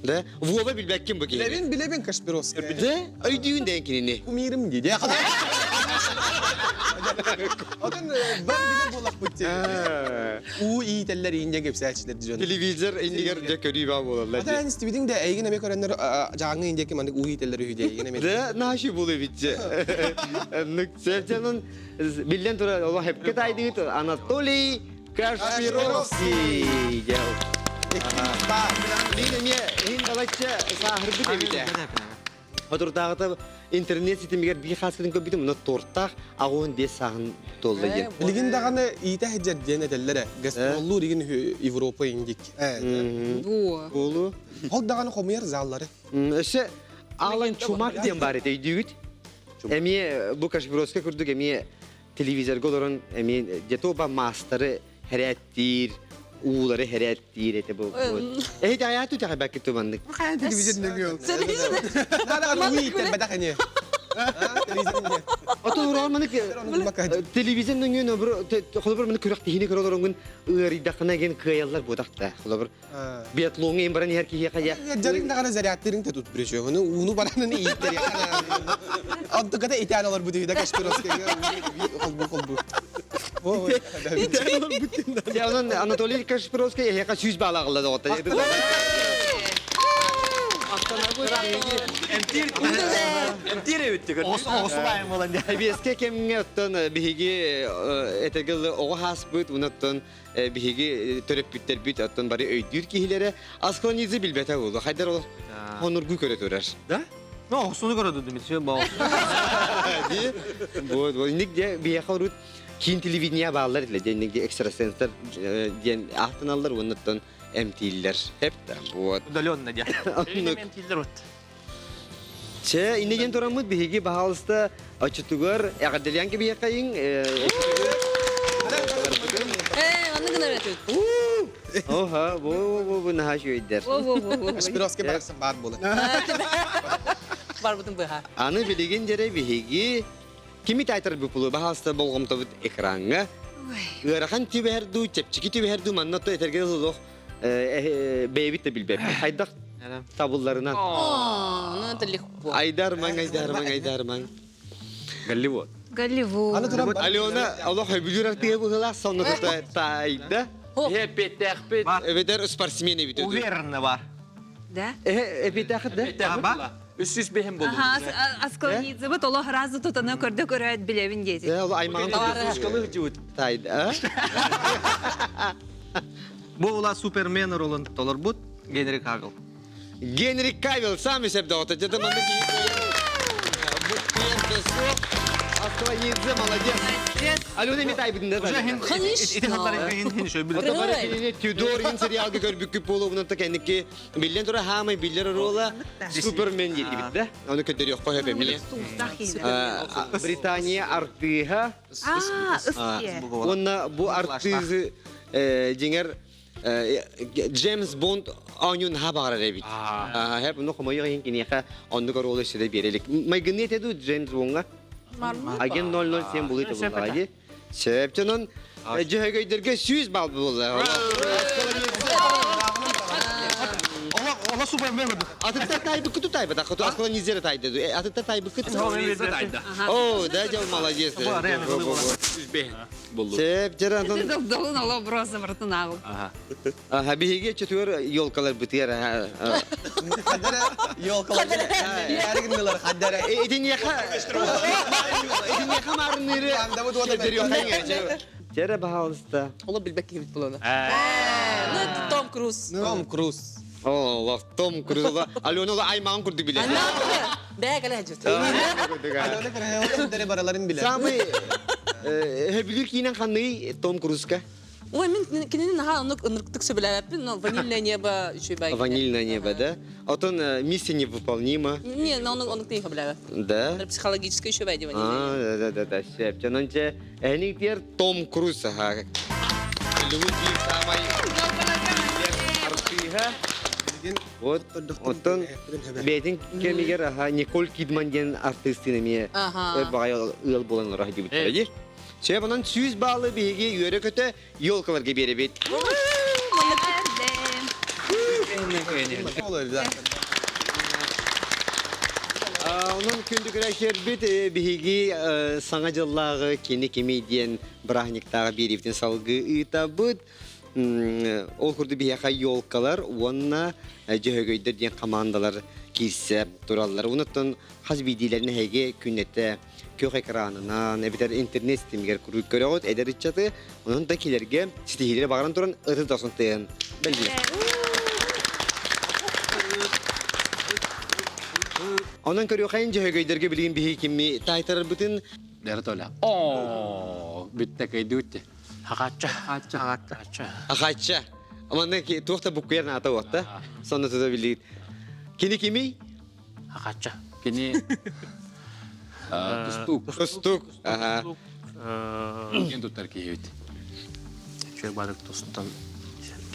Да? Вова билбэккин бу киһини. Билэбин, билэбин Кашпировская. Да? Өйдүүн дээн кинини. Кумирым дии. Отон бар билэр буолахпыт дии. Уу иитэллэр иинньэ кэпсээччилэр дьон. Телевизор иннигэр дьэ көрүү баа буолаллар. Ата эн истибитиҥ да эйигин эмиэ көрөннөр дьааҥы индиэки маннык уу иитэллэр үһү дии эйигин эмиэ. Да, наши буолу эбитче. Нүксэчэнэн биллэн турар олох хепке тайдыгыт Анатолий Кашпировский. Мин эмиэ иһин балачча сааһырбыт эбитэ. Хотурдааҕыта интернет ситимигэр биир хааскытын көрбүтүм, онно тортаах 85 сааһын туолла диэн. Билигин даҕаны иитэ сылдьар диэн этэллэр ээ. Гастроллуур игин үһү Европа индик. Буо. Буолу. Ол даҕаны хомуйар заллары. Өссө Алан Чумак диэн баар этэ, өйдүүгүт? Эмиэ бу Кашпировскай курдук эмиэ телевизорга олорон эмиэ где-то маастары хэрээттиир, уулары хэрээттиир этэ бу. Эһи аят үтэҕэбэкки туманнык. Хайа телевизор нөҥүө. Даҕаны уу ииттэрбэтэх ини. Ото ураан манык телевизор нөҥүө нөбүр холобур маны күрэх тиһини көрө олороҥун ыарыйдахына ген кыайаллар буотахта. Холобур биатлоҥҥа ин баран иһэр киһиэхэ я Дьарыҥ даҕаны зарядтыырыҥ да тут бүрүчүөҕүнү ууну баранын ииттэриэххэ Онтуката итään олорбут үһү да Кашпировскайга холбуу холбуу. Дьэ, онон Анатолий Кашпировскай эһиэхэ 100 баал аҕалла доҕоттор. Эмтиир эбиттик. Эбиэскэ кэмҥэ оттон биһиги этэргэ оҕо хааспыт, оттон биһиги төрөппүттэрбит оттон бары өйдүүр киһилэрэ асклонизы билбэтэ буолуо. Хайдар ол хонургу көрө турар. Да? Ну, охсуну көрө дудум, все бау. Ди, вот, вот, ник де биһиэхэ урут киин телевидение бааллар этилэр, диэн ник экстрасенстар диэн ааттаналлар уоннаттан эмтииллэр. Хеп да, вот. Удаленно дия. Эмтииллэр вот. Чэ, инне диэн тураммыт биһиги баһаалыста оччотугар эҕэрдэлээн кэбиһиэххэйиҥ. Ээ, маннык гынар этибит. Оха, бу бу бу наһаа үчүгэйдэр. Кашпировский барахсан баар буолар. Барбытын быһа. Аны билигин дьэрэ биһиги кими таайтарбыт буолуо баһаалыста болҕомтобут экраҥҥа. Ыарахан түбэһэр дуу, чэпчэки түбэһэр дуу манна то этэргэ дылы олох бэйэбит да билбэппит. Хайдах табылларынан. О, ну это легко. Айдармаҥ, айдармаҥ, айдармаҥ. Голливуд. Голливуд. Алена олох өбүлүүр артыга быһыылаах сонно тута таайда. Эппиэттэхпит. Эбэтэр спортсмен эбит. Уверенно бар. Да? Эппиэттэхит да? Ба. Үс сүүс бэһин болду. Аха, Аскалнидзебыт олох разы тутаны көрдө көрөөт билэбин диэти. Э, ол аймаҕын Скалы жуут. таайда. Бу ула Супермен ролун толорбут Генри Кавилл. Генри Кавилл сами себдоҕото. Дьэ маннык киһи бу суох. Аскалнидзе молодец. Алена Митайбытын да. Конечно. Ити хаттарын хин хин шөй Ото бары кинини Тюдор ин сериалга көрбүккүт буолуобунан та кэнники биллэн тура хаамай биллэр оруола Супермен диэтибит да. Ону көрдөрүөххэ сөп эмиэ. Британия артыыһа А, ыс уонна бу артыызы дьиҥэр Джеймс Бонд оонньуун наһаа баҕарар эбит. Хэп ну хомойуох иһин киниэхэ оннук оруолу өссө да биэрэ илик. Майгынныы этэ дуу Джеймс Бондҥа? Агент 007 булуй табыллаҕа дии. Сөп дьонон дьөһөгөйдөргө 100 балл буолла. Ола Супермен көрдүк. Атыттар тайбыккыт тайбатах, Аскалонизера тайды. Атыттар тайбыккыт. О, да, дьол молодец. Сөп, дьэр антон. Долун оло броса бартын ағыл. Аха, биһиги четвер елкалар бытыар. Хадара елкалар. Ярыгыннылар хадара. Итиньяха Итиньяха марныры. Тере баһалыста. Оло билбек киһибит буланы. Ну это Том Круз. Том Круз. О, Том Круз. Алена ола аймағын курдук биле. Бәк әле жут. Алена Караева бараларын билер. Самый хөбүлүр киинен ханный Том Крузка? Ой, мин кинини наһаа оннук ынырыктык сөбүлээбэппин, но ванильное небо үчүгэй бай. Ванильное небо, да? Отон миссия невыполнима. Не, но оннук оннук тиин хөбүлээбэп. Да? Психологический үчүгэй бай ванильное. А, да, да, да, сөп. Чонон че, эник диэр Том Круз, аха. Голливуд биир самай артыыһа. Вот, оттон бэйэтин кэмигэр аха Николь Кидман диэн артыыстыын эмиэ өр баҕайы ыал буолан олоро сылдьыбыттара дии. Сөп, онон 100 баалы биһиги үөрэ-көтө елкаларга биэрэбит. Онон күндү көрөөччүлэрбит биһиги Саҥа дьыллааҕы кини кимий диэн бырааһынньыктааҕы биэриибитин салгыы ыытабыт. Ол курдук биһиэхэ елкалар уонна дьөһөгөйдөр диэн хамаандалар киирсэ тураллар. Онон хас биирдиилэрин эһиги күннэтэ күөх экранынан эбэтэр интернет ситимигэр куруук көрөҕүт эдэр ыччаты онон да килэргэ ситиһиилэри баҕаран туран ытыс дохсун тыаһын бэлиэ. Онон көрүөхайын дьөһөгөйдөргө билигин биһи кимми таайтарарбытын Дәрі толя. О, бүтте кыйдыутте. Хахачча. Хахачча. Ахачча. Манна туох да буккуйар наата уотта. Сонно тута билигит. Кини кимий? Хахачча. Кини тустуук. Тустуук. Аха. Кин туттар киһибит. Чөй бадык тустан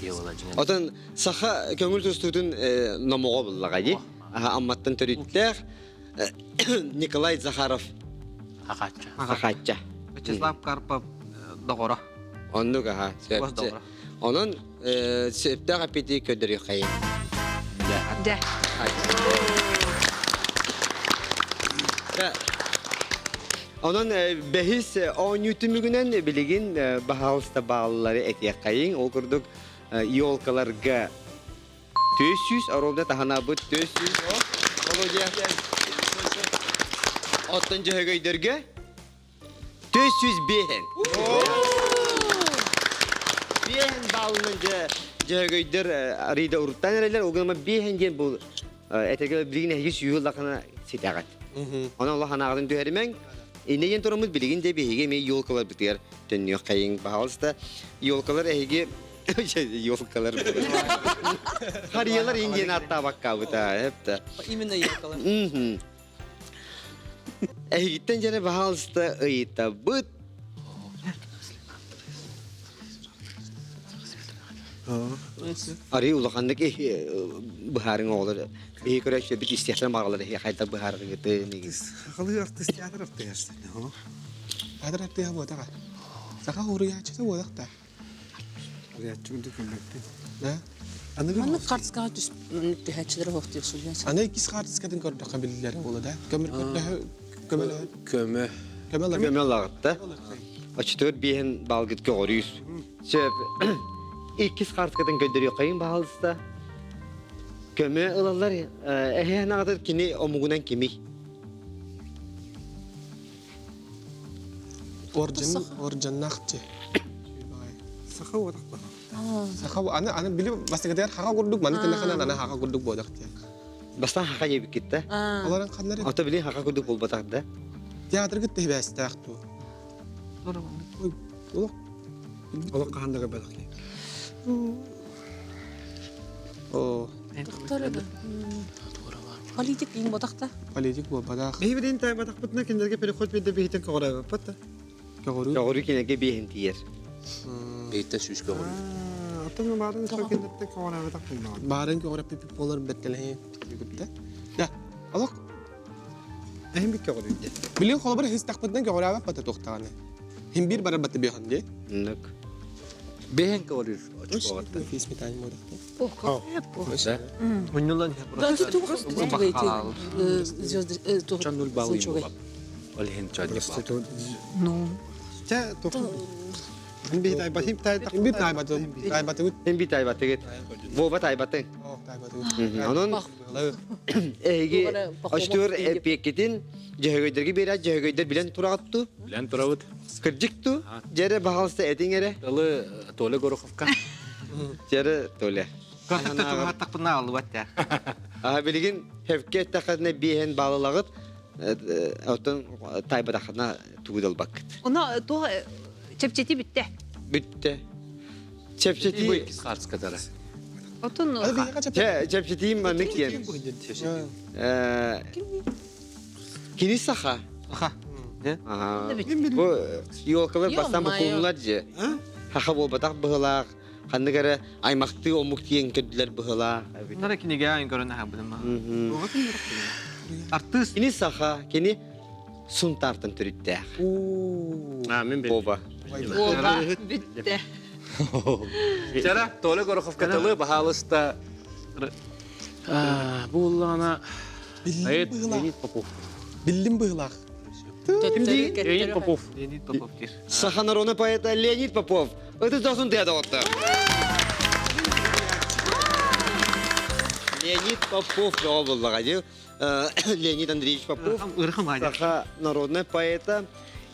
киһи буола дьиҥэн. Отон саха көҥүл тустуутун номоҕо буллаҕа дии. Аха Амматтан төрүттээх Николай Захаров. Хахачча. Хахачча. Вячеслав Карпов доҕоро. Оннук аха. Сөп. Онон сөптөөх аппетит көрдөрүөххэйин. Дэ. Онон бэһис оонньуу түмүгүнэн билигин баһаалыста бааллары этиэххэйиҥ. Ол курдук елкаларга 400 оруобуна таһынабыт 400 Володя. Оттон дьөһөгөйдөргө 405. Биэһин баалынан дьэ дьөһөгөйдөр арыйда уруттаан эрэллэр. Ол гынан биэһин диэн бу этэргэ билигин эһиги сүүһү ыллахына ситэҕит. Онон олох анаҕытын түһэримэҥ. Иннэ диэн тураммыт билигин де биһиги эмиэ елкаларбытыгар төннүөххэйиҥ. Пожалуйста, елкалар эһиги елкалар Харыйалар индиэн аттаабаккаабыта, эптэ. Именно елкалар. Эһигиттэн дьэне баһаалыста ыйытабыт. Арый улаханнык быһаарыҥ оҕолор. Биһи көрөөччүлэрбит истиэхтэрин баҕалар эһи хайдах быһаарыгытын Сахалыы артыыс театр артыыһа. Театр артыыһа буотаҕа. Саха уруйааччыта буолах та. Уруйааччы курдук көрбөппүн. Да? Аныгы Маннык хартыскаҕа түһээччилэр оһохтуох суруйан. Аны иккис хаартыскатын көрдөххө биллэр буола да. Көмөр көрдөһө көмөлөһө. Көмө. Көмө ылар. Көмө ылаҕытта. Оччотугар биэһин балгыт көҕөрүүс. Сөп. Иккис хаартыскатын көрдөрүөххэйин баһаалыста. Көмө ылаллар. Эһэ анаҕытыр кини омугунан кимий? Орден, орденнаах дьэ. Саха уотах Саха аны аны били бастакытыгар хаха курдук маны тэнэхэнэн аны хаха курдук буолах диэн. Бастаан хаха диэбиккит да? Олорон ханнары Ото били хаха курдук буолбатах да? Театргыт тэһибээстээх дуо? Олох Олох хаһан да көрбөтөх киһи. Оо, Политик иң ботахта. политик буолбатах. Биһи билин таайбатахпытына кинилэргэ переход биэрдэ биһитин көҕүрээбэппит да. Көҕүрүү. Көҕүрүү кинилэргэ биэһин тиийэр. Биһиттэн сүүс көҕүрүү. Оттон баарын сол кинилэртэн көҕүрээбэтэх буоллаҕа. Баарын көҕүрэппиппит буолар бэркэлэһи бүтэ. Да, олох Эһин бит көҕүрүү дии. Билин холобур хистахпытынан көҕүрээбэт бата туохтаҕаны. Хим биир барар бата биэхэн дии. Нук. Бэһэн көҕүрүүр очкоҕаттан. Фис метань модахта. Мунньулан Да, ты туох звезды Чон нуль балл Ол иһин чон балл. Ну. Чэ, туох. Би тайбатым Хим биир таайбатым. Таайбатыбыт. Эн би тайбатыгыт. Вова тайбатың. Оо, таайбатыбыт. Онон эһиги очтур эпиэккитин дьөһөгөйдөргө биэрэ дьөһөгөйдөр билэн тураҕытту? Билэн турабыт. Кырдьык ту? Дьэрэ баһаалыста этиҥ эрэ. Тылы Толя Гороховка. Дьэрэ Толя. Картыкта туһаттахпына аллыбат да. Аха билигин хевке эттэххитинэ биэһэн баалалагыт оттон тайбатаххына тугу да ылбаккыт. Оно туох чэпчэти бүттэ. Бүттэ. Чэпчэтии Бу иккис хаартыскатара. Отун Чэпчэтиим маннык диэн. Кини саха. Саха. Бу елкалар бастан букуллар же. Хаха буолбатах быһылаах. Ханнык эрэ аймахтыы омук тиийэн көрдүлэр быһылаа. Нара кинигэ айын көрөн аһабытым. Артыыс. Кини саха, кини Сунтаартан төрүттээх. А, мен Вова. Вова бүттэ. Чара, Толя Гороховка тылы, баһаалыста. Бу уллаана Поэт Леонид Попов. Биллим быһылаах. Леонид Попов. Леонид Попов диир. Саха народный поэта Леонид Попов. Ытыс дохсун тыа доҕоттор. Леонид Попов бөҕө буллаҕа дии. Леонид Андреевич Попов саха народный поэта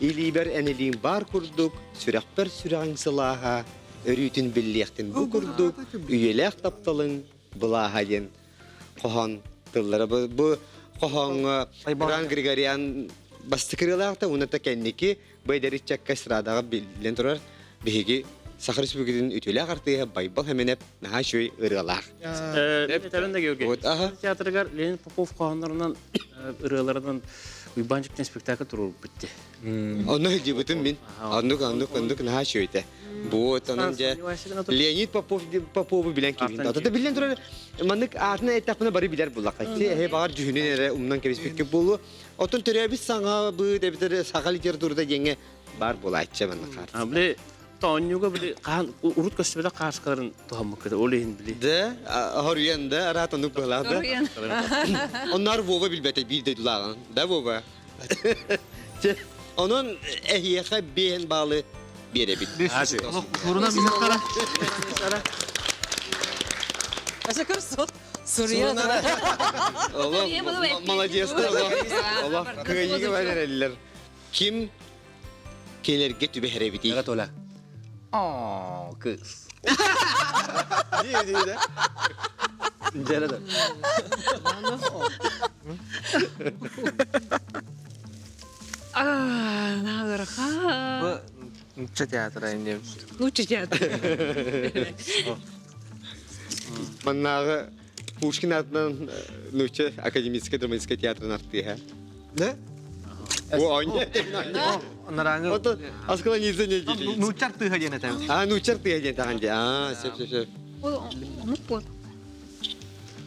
илиибэр энилиин баар курдук, сүрэхпэр сүрэҕиҥ сылааһа, өрүүтүн биллиэхтин бу курдук, үйэлээх тапталыҥ былааһа диэн хоһоон тыллара. Бу хоһооҥҥо Иван Григорян бастакы ырыалаахта, уонна кэнники бу эдэр ыччакка эстрадаҕа биллэн турар биһиги Саха Республикатын үтүөлээх артыыһа Байбал Хэмэнэп наһаа үчүгэй ырыалаах. Этэрин да Георгий. Театрыгар Леонид Попов хоһооннорунан ырыаларынан Уйбаанчыктан спектакль туруорбут дии. Онно сылдьыбытым мин. Оннук, оннук, оннук наһаа үчүгэй Вот, онон дьэ Леонид Попов Попову билэн киирбин. Ата биллэн турар маннык аатына эттэхпинэ бары билэр буллахха. Эһэ баҕар дьүһүнүн эрэ умнан кэбиспиккэ буолуо. Оттон төрөөбүт саҥа быт эбэтэр саха литературата диэҥҥэ бар буолааччы манна хаар. Били тоонньуга били хаан урут көстүбэтэх хааскаларын туһаммыккыта ол иһин били. Да, хоруйан да, араат оннук быһалаах да. Онноор Вова билбэтэ биир дойдулааҕын. Да, Вова? Онон эһиэхэ биэһин баалы биэрэбит. Сурунан билэр Әсәкер сот суруйа. Молодецтар олох кыайыыга барараллар. Ким келерге түбэһэрэбитий? Толя. Оо, кыз. Дии дии да. Дьэрэ да. А, наҕырха. Нуучча театра инде. Нуучча театра. Маннааҕы Пушкин аатынан нуучча академическай драматическай театрын артыыһа. Да? О, онне. Нараҥы. Ото аскала нельзя не дири. Нуучча артыыһа диэн этэ. А, нуучча артыыһа диэн тахан дии. А, сөп, сөп, сөп. Омук буол.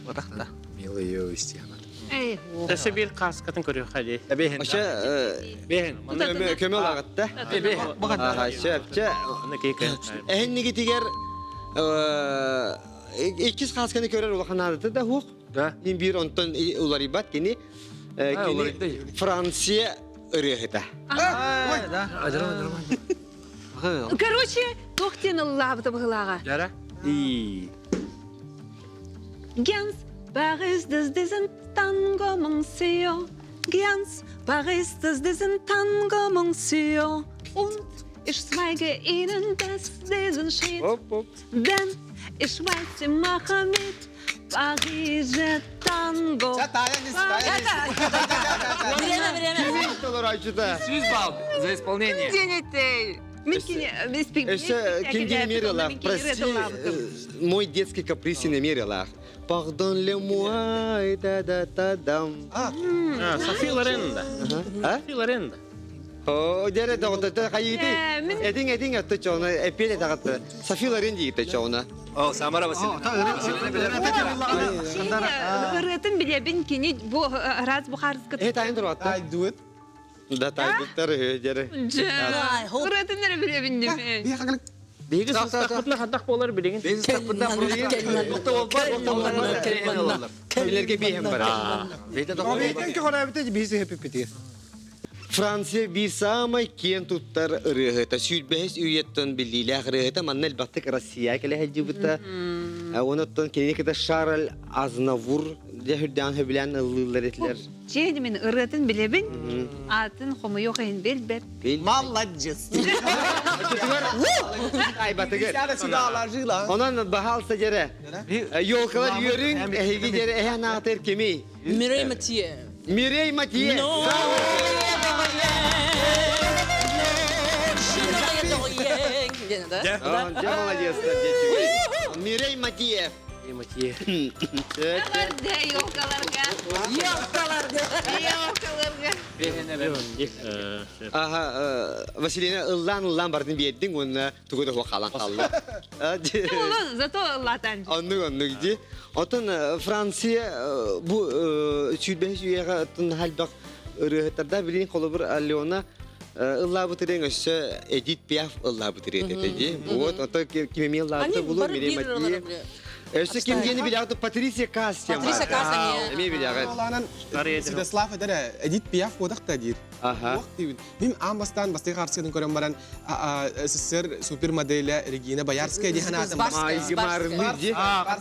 Отахта. Милый ее истиана. Эй, Өссө биир кааскатын көрүөххэ дии. Эбиһин. Вообще, Бэһин. көмө лагатта. Аха, сөп, чэ. Аны кейке. Эһиннигитигэр иккис хаасканы көрөр улахан аадата да хуох. Да. Мин биир онтон уларыйбат кини. Кини Франция ырыаһыта. Да. Короче, туох диэн ыллаабыта быһылааҕа. Жара. И. Ganz Paris des diesen tango monsieur. Ganz Paris des diesen tango monsieur. Und ich zeige Ihnen das diesen Schritt. Оп, оп. Denn ich weiß, Sie machen mit Pariser Tango. Время, время. Кимин толорочута? 100 балл за исполнение. Денетей. Өссө ким мерилах, прости, мой детский каприз не мерилах. Pardonne-moi, да да та дам. Софи Лорен да. А? Софи Лорен да. О, дере да вот хайыты. Этиң этиң атты чона, эпеле тагатты. Софи Лорен дейт чона. О, Самара Васильевна. Ырытын билебин кини бу раз бу харыскы. Э, тайын тур I do it. Да тайдыктар дере. Ырытын эрэ билебин деме. Биһиги сыстахпытына хадах болар билигин. Билерге биһем бар. Бейтен көрәбите биси хеппити. Франция биир саамай киэн туттар ырыаһыта, сүүрбэһис үйэттэн биллиилээх ырыаһыта, манна элбэхтик Россия кэлэ сылдьыбыта. Онуттан кинини кытта Шарль Азнавур дьэ үрдээн сөбүлээн ыллыыллар этилэр. Чиэни мин ырыатын билебин, атын хомойуох иһин билбэп. Молодец. Айбатыгыр. Сяда сюда ложила. Онон баһаалса дьэрэ. Елкалар үөрүҥ, эһиги дьэрэ эһэ анаатыр кимий? Мирей Матье. Мирей Матье. Дьэ молодецтар, дьэ Мирей Матье. Эҕэрдэ елкаларга. Елкаларга. Елкаларга. Аха, Василина ыллаан ыллаан бардын биэрдиҥ уонна тугу да суох хаалан хаалла. Зато ыллаатан. Оннук оннук дии. Оттон Франция бу сүүрбэһис үйэҕэ оттон элбэх ырыаһыттарда билигин холобур Алена ыллаабыт ырыаҥ өссө Эдит Пиаф ыллаабыт ырыата этэ дии. Вот, ото ким эмиэ ыллаабыта булу, Мире Матье. Өссө ким диэни билэҕит Патриция Каас диэн Патриция Каас эмиэ. Эмиэ билэҕит. Олаанан Святослав этэр Эдит Пиаф буотах да диир. Аха. Туох диибин. Мин аан бастаан бастакы харсыгын көрөн баран СССР супермоделя Регина Боярская диэн аатын Майгымарны ди. Аха.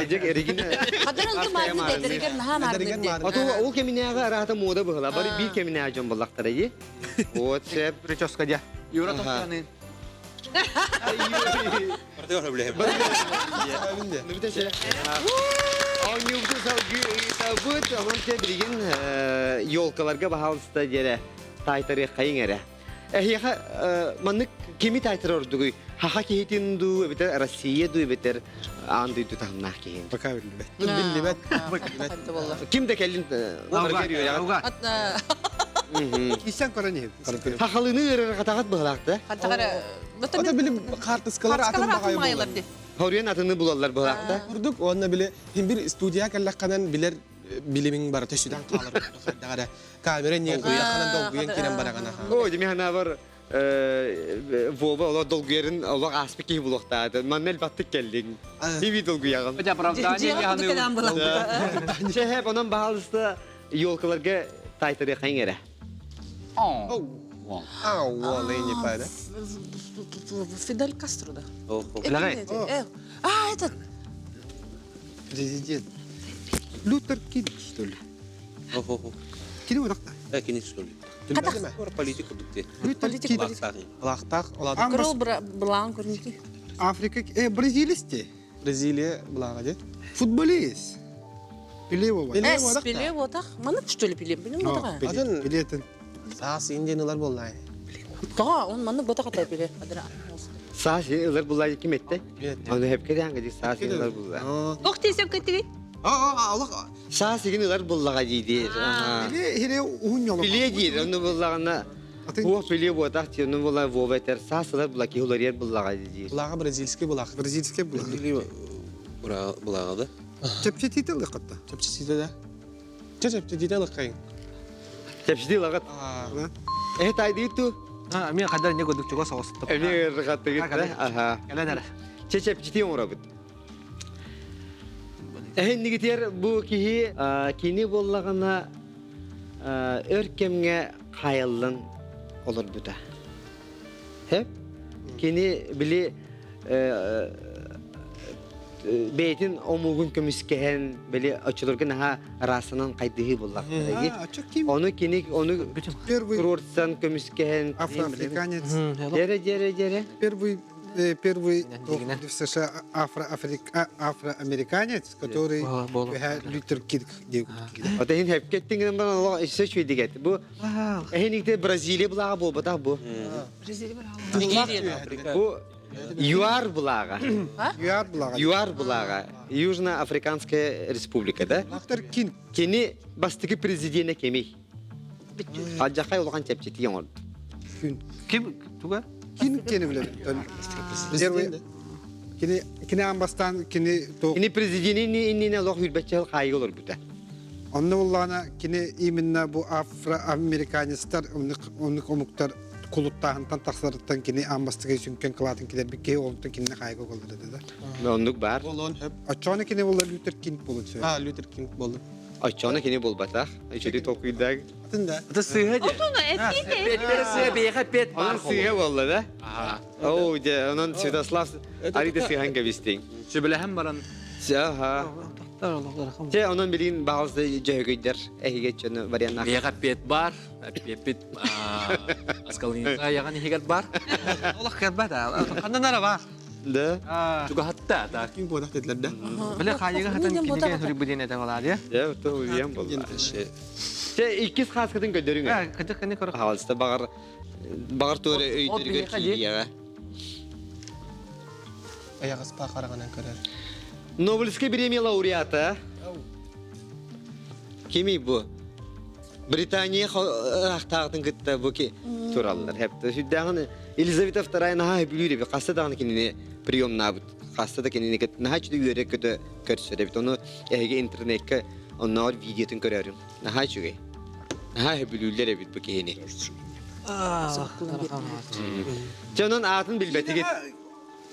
Регина. Хадар ылды маарны дедеригер наһаа маарны ди. Ото ол кэминээҕи араата муода быһыла. Бары биир кэминээҕи дьон буллахтара ди. Вот сеп. Прическа дия. Юра тохтоонын. Оонньуубутун салгыы ыытабыт, онон те билигин елкаларга баһаалыста диэрэ таайтарыаххайыҥ эрэ. Эһиэхэ маннык кими таайтарар ордугуй? Хаха киһитин дуу, эбэтэр Россия дуу, эбэтэр аан дойду таһымнаах киһин? Пока биллибэт. Биллибэт. Ким да кэллин барыгар үөрэҕит. Исен көрөн иһин. Хахалыны ыарырҕатаҕыт быһалаах да? Ата били хаартыскалар атын баҕайы буолар. Хоруйан атыны булаллар быһалаах да? Курдук уонна били хин бир студия кэллэххэнэн билэр билимиң бара төсүдэн хаалар хайдаҕара камера не куйаханан долгуйан кирен бараҕана. О, дими ханабар Вова олох долгуйарын олох ааспыт киһи булуохтаата. Манна элбэхтик кэллиҥ. Тиви долгуйаҕын. Хотя оправдание яһаны. Чэһэп, онон баһаалыста елкаларга таайтарыахайыҥ эрэ. Ау, не пара. Фидель Кастро, да? А, этот... Президент. Лютер Кинг, что ли? Кини уракта. Кини что ли? Политик курдук Лютер Кинг. Лахтах, Крыл блан көрүнки. Африка, э, бразилец те. Бразилия блага де. Футболист. Пеле болар. Эс, Пеле отах. Маны что ли Пеле? Билем отах. Пеле Саас индианылар боллай. Тоға, он маны ботах атай Пеле. Саас ылар буллай ким этте? Оны хепке дәңге ди саас ылар буллай. Ох тесеп кеттиги. Аллах. Саас игин ылар буллага диди. Пеле хире уһун yolu. Пеле диир, оны буллагана Бу пеле ботах ти, оны булла Вова этер. Саас ылар булла ки улар ер буллага диди. Булага бразильский булаг. Бразильский булаг. Булага да. Чепчетите лыкатта. Чепчетите да. Чепчетите лыкайын. Чепчети лагат. Э тайды ту. А, мен кадар не көрдүк чуга соғыстып. Эмне ыргатты гитте. Аха. Кэлэн эрэ. Чепчети оҥоробут. Эһиннигитер бу киһи кини буоллаҕына өр кэмҥэ хаайыллан олорбута. Хеп? Кини били бэйэтин омугун көмүскэһэн били оччолорго наһаа расанан хайдыһыы буллахтара. Ону кини ону туруорсан көмүскэһэн Афроафриканец. Дьэрэ дьэрэ дьэрэ. Первый первый в США афроафрика афроамериканец, который Лютер Кинг Ота хин хепкеттингин бар Аллах иссе чүйдигет. Бу эхиникте Бразилия булага болбата бу. Нигерия. Бу ЮАР булага. ЮАР булага. ЮАР булага. Южно-Африканская республика, да? Лютер Кинг. Кени бастыгы президенті кемей. Аджақай улахан чепчети оңорду. Ким туга? Кинг кени билем. Первый кини кини амбастан кини то Кини президенти иннине лох хүрбетчел хайы олор бүта. Онно буллаана кини именно бу афроамериканецтар оннук омуктар кулуттааһынтан тахсарыттан кини амбастыгы сүнкен кылаатын килер бикке онтон кинини хайга голлар да. Оннук бар. Болон хөп. Очону кини булла Лютер Кинг болун сөй. А, Лютер Кинг болду. Очону кини болбатах. Үчүдү толкуйдаг. Атын да. Это сыга же. Отуну эппите. Петтер сыга бейха пет Онон бар. сыга болла да? Оу, де, онон Святослав Арида сыган кебистиң. Сүбелэһэн баран. Аха. Те онон билин бағылсы жөһөгөйдер эһиге чөнү вариант. Бейха пет бар. Пет аскалыҥа яган ихигер бар. Олох кэлбэт аа. Ханнан ара бар. Да. Чугаһатта так. Кинг бодах dediler да. Биле хайыга хатан киниге хүрүк эте болаа дия. Я то уйан болла. Те иккис хаскытын көдөрүң. Э, кыдык кини көрө. Хаалыста багар багар туары өйдөргөр киийэҕэ. Аягыс пахарагынан көрөр. Нобелевскай премия лауреата. Кимий бу? Британия ыраахтааҕытын кытта бу тураллар. Хэпте сүрдээҕин Елизавета II наһаа сөбүлүүр эбит. Хаста даҕаны кинини приемнаабыт. Хаста да кинини кытта наһаа үчүгэй үөрэ көтө көрсөр эбит. Ону эһиги интернеккэ оннооҕор видеотун көрөөрүм. Наһаа үчүгэй. Наһаа сөбүлүүллэр эбит бу киһини. Дьэ онон аатын билбэтигит.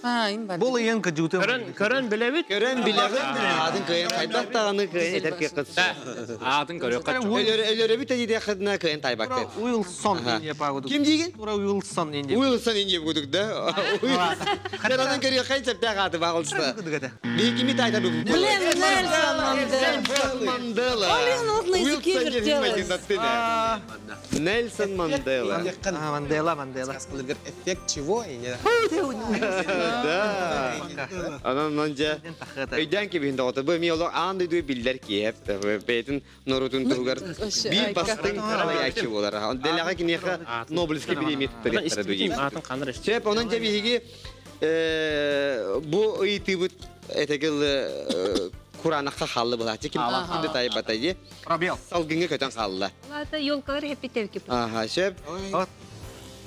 Бұл ыйын кыдьуутун. Көрөн, көрөн билэбит. Көрөн билэҕит. Аатын кыайан хайдах даҕаны кыайан этэр кыаххыт суох. Аатын көрүөххэ. Өлөрөбүт диэххитинэ кыайан тайбаккыт. Уилсон диэн паагудук. Ким диигин? Тура Уилсон диэн. Уилсон диэн кудук да. Онон көрүөххэ сөптөөх ааты баҕалыста. Биһикими тайта Блин, Нельсон Мандела. Мандела. Блин, вот на языке вертелось. Нельсон Мандела. Мандела, Мандела. Эффект чего? Да. Анан манжа өйдөөн кибиһин доҕото бу эмиэ олох аан дойду биллэр киһи бэйэтин норуотун туһугар биир бастыҥ салайааччы буолар. Дэлэҕэ киниэхэ Нобелевский премия туттарыахтара дуу. Аатын ханар эстибит. Сөп, онон дьэ биһиги бу ыйытыыбыт этэгил кураанахха хаалла былааччы ким да тайбата дии. Пробел. Салгыҥҥа көтөн хаалла. Лата елкалар хеппитевки. Аха, сөп.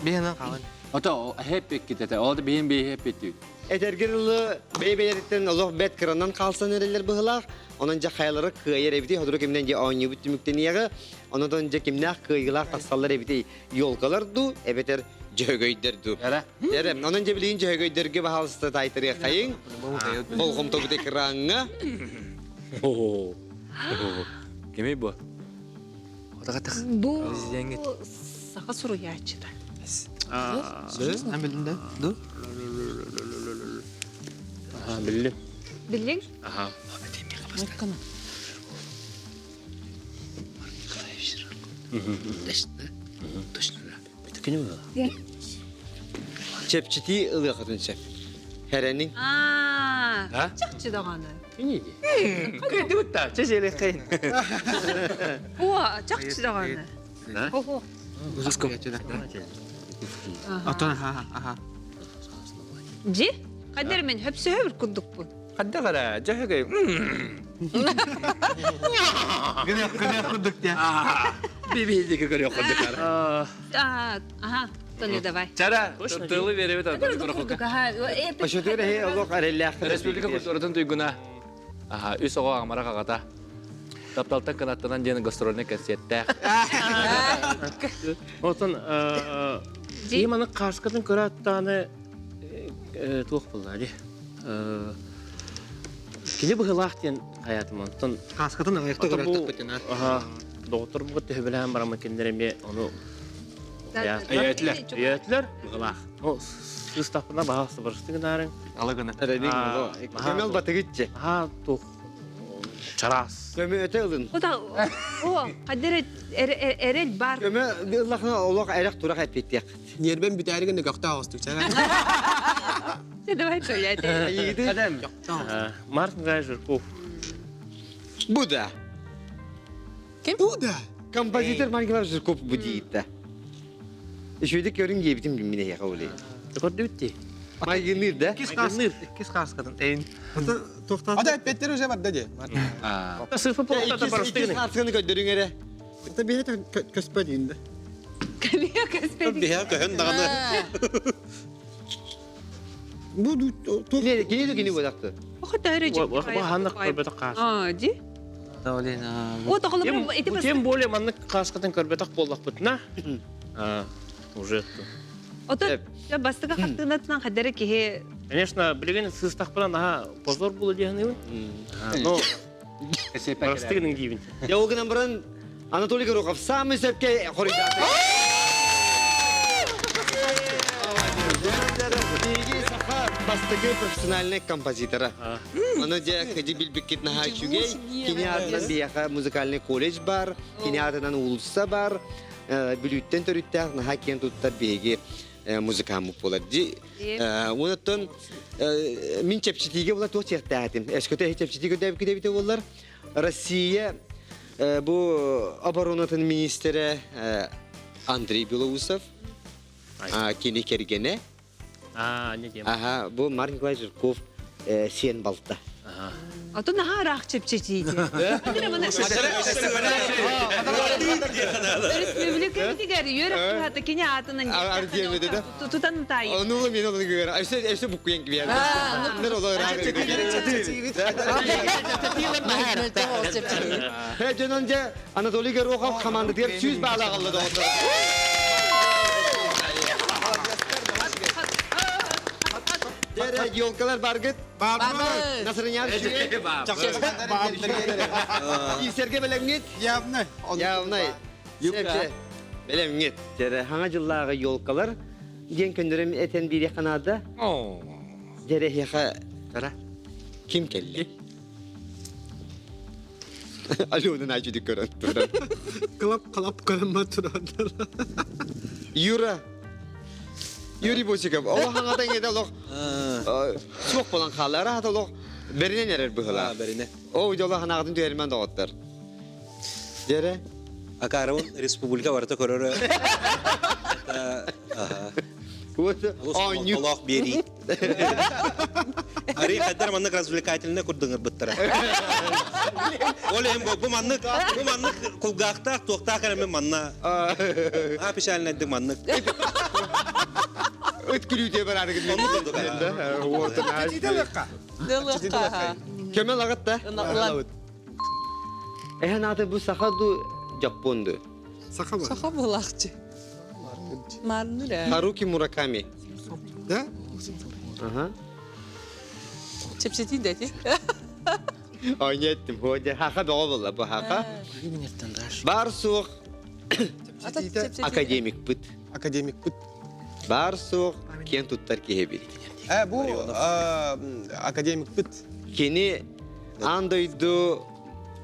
Биһинэн хаалан. Ото хэппиккит ол биһин би хэппиттүү. Этэргэр ылы бэйэ-бэйэриттэн олох бэт кыранан хаалсан эрэллэр быһылаах. Онон дьэ хайалары кыайар эбитий, хотуру кимнэн дьэ оонньуубут түмүктэниэҕэ. Онон дьэ кимнээх кыайыылаах тахсаллар эбитий, елкалар дуу, эбэтэр дьөһөгөйдөр дуу. Эрэ. Эрэ. Онон дьэ билигин дьөһөгөйдөргө баһаалыста таайтарыаххайыҥ. Болҕомтобут экраҥҥа. Кимий бу? Бу саха суруйааччыта. Билдим да? Ду? Биллим. Биллиң? Аха. Точно, да. Это кини было? Чэпчэтии ылыахатын сөп. Хэрэниҥ. Аа, чахчы даҕаны. Кини ди. Кыдыбытта, чэжелеххейн. О, чахчы даҕаны. Ого. Отон аха, аха. Дьи, қадер мен хөпсөһө бір курдукпун. Хадда гара, жөһөгөй. Гүнэ гүнэ курдук те. Биби көрүөх курдук. Аха, Тоня, давай. Чара, тылы беребит Курдук, аха. Ошотур эһи олох эрэллээх. Республика культуратын туйгуна. Аха, үс оҕо аҥмара хаҕата. Тапталтан кынаттанан диэн гастрольный кэнсиэттээх. Отон Диманы қаскатын көрө аттааны туох булла ди. Кини быһылаах диэн хаятым онтон Хаскатын аңайыкта көрөттөх бүтүн. Аха, доҕоттор бу төһөбөлөһөн бараммын кинилэр эмиэ ону Өйөтүлэр. Өйөтүлэр быһылаах. Ол сыстаппына баһаалыста барыстыгын гынаарыҥ. Ала гына. Көмөл батыгытчы. Аха, туох чараас. Көмө өтө ылын. Ота, о, қадер эрел бар. Көмө ыллахына олох эрэх турах эппиттиэх. Нербен бүтәригин көктө ағыстык. Давай Толя. Айыгыты. Марк Николаевич Жирков. Бу да. Ким? Бу да. Композитор Марк Николаевич Жирков бу диитта. Үшөйдік көрін жебітім білміне яқа олей. Көрдүбүт дии. Майгыныр да? Иккис хаскатын. Эйн. Ата эппеттер уже бар да де. Сыфы полта Иккис хасканы көддөрүң эре. Это биһэ көспө дейинде. Кабия көспөдүк. Биһэ көһөн даҕаны. Бу Кини кини кини бодакты. Охота өрө Ханнык көрбөтөх хаас. А, ди? О, тоҕоло ити Тем более маннык хааскатын көрбөтөх буоллахпытына. Уже. Ото бастыга хаттыынатынан хадары киһи Конечно, билигин сыстахпынан аха позор булу диэхнибин. Но Простыгының диибин. Я ол гынан баран Анатолий Горохов самый сөпке хоруйдааты. Биһиги саха бастакы профессиональный композитора. Аны дьэ кыдьы билбиккит наһаа үчүгэй. Кини аатынан биһиэхэ музыкальный колледж бар, кини аатынан уулусса бар. Бүлүүттэн төрүттээх наһаа киэн туттар биһиги музыкаммыт буолар. Ди онуттан мин чэпчэтиигэ була туох сиэхтээхэтим. Эскөтө эһи чэпчэтии көрдөөбүккүт эбитэ буоллар. Россия бу оборонатын министрэ Андрей Белоусов кини кэргэнэ. А, не дем. Аха, бу Марк Николаевич Жирков сиэн балта. А то наһаа ыраах чэпчэтиити. Өрөспүүбүлүкэбитигэр үөрэх кыһата кини аатынан тутан таайы. Ону мен оны көрөр. Өссө өссө буккуйан кибиэр. Нер олор Хэ дьонон дьэ Анатолий Горохов хамаандатыгар 100 баала аҕалла доҕоттор. Дьэ, елкалар баргыт. Насырынян Киирсэргэ бэлэмҥит? Явно. Явно. Бэлэмҥит. Дьэрэ, хаҥа дьыллааҕы елкалар диэн көннөрөм этэн биэриэххэ наада. Дьэрэ, эһиэхэ ким кэллэ? Алена начали көрөн турар. Кылап-кылап көрөн турар. Юра, Юрий Босиков, ол хаҥата иҥэтэ олох суох буолан хаалар, аата олох бэринэн эрэр быһылаах. Бэринэ. Оо, дьоло ханаҕытын түһэрмэн доҕоттор. Дьэрэ. Акаарабын республика барыта көрөрө. Вот оонньуу. Олох биэрии. Арый хайдар маннык развлекательный курдуҥырбыттара. Ол эм бу маннык бу маннык кулгаахтаах туохтаах эрэ манна аа печальнайдык маннык. Ыт күлүүтэ бараарыгын. Көмөл аҕытта. Эһэн аты бу саха ду жаппон ду. Саха ба. Саха буолаахчы. Марнура. Харуки Мураками. Да? Ага. Чэпчэтии да ти. Ойнеттим. Ходе хаха бөҕө буолла бу хаха. Бар суох академикпыт. Академикпыт. Бар суох киэн туттар киһибит. Э, бу академикпыт. Кини аан дойду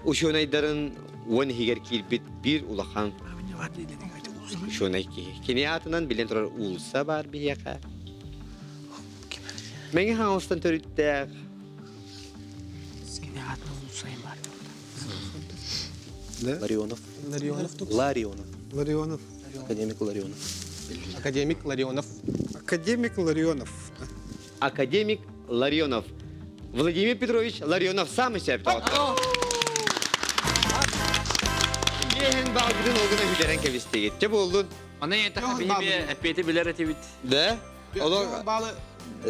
учуонайдарын уон иһигэр киирбит биир улахан учуонай киһи. Кини аатынан билэн турар уулусса баар биһиэхэ. Мэҥэ Хаҥаластан төрүттээх. Ларионов. Ларионов. Ларионов. Ларионов. Академик Ларионов. Академик Ларионов. Академик Ларионов. Академик Ларионов. Владимир Петрович Ларионов самый сөптөөх. Киэһин баалгытын олгуна хүлэрэн кэбистигит. Чэ буоллун. Аны этаха биһиби эппиэти билэр этибит. Да? Олор Баалы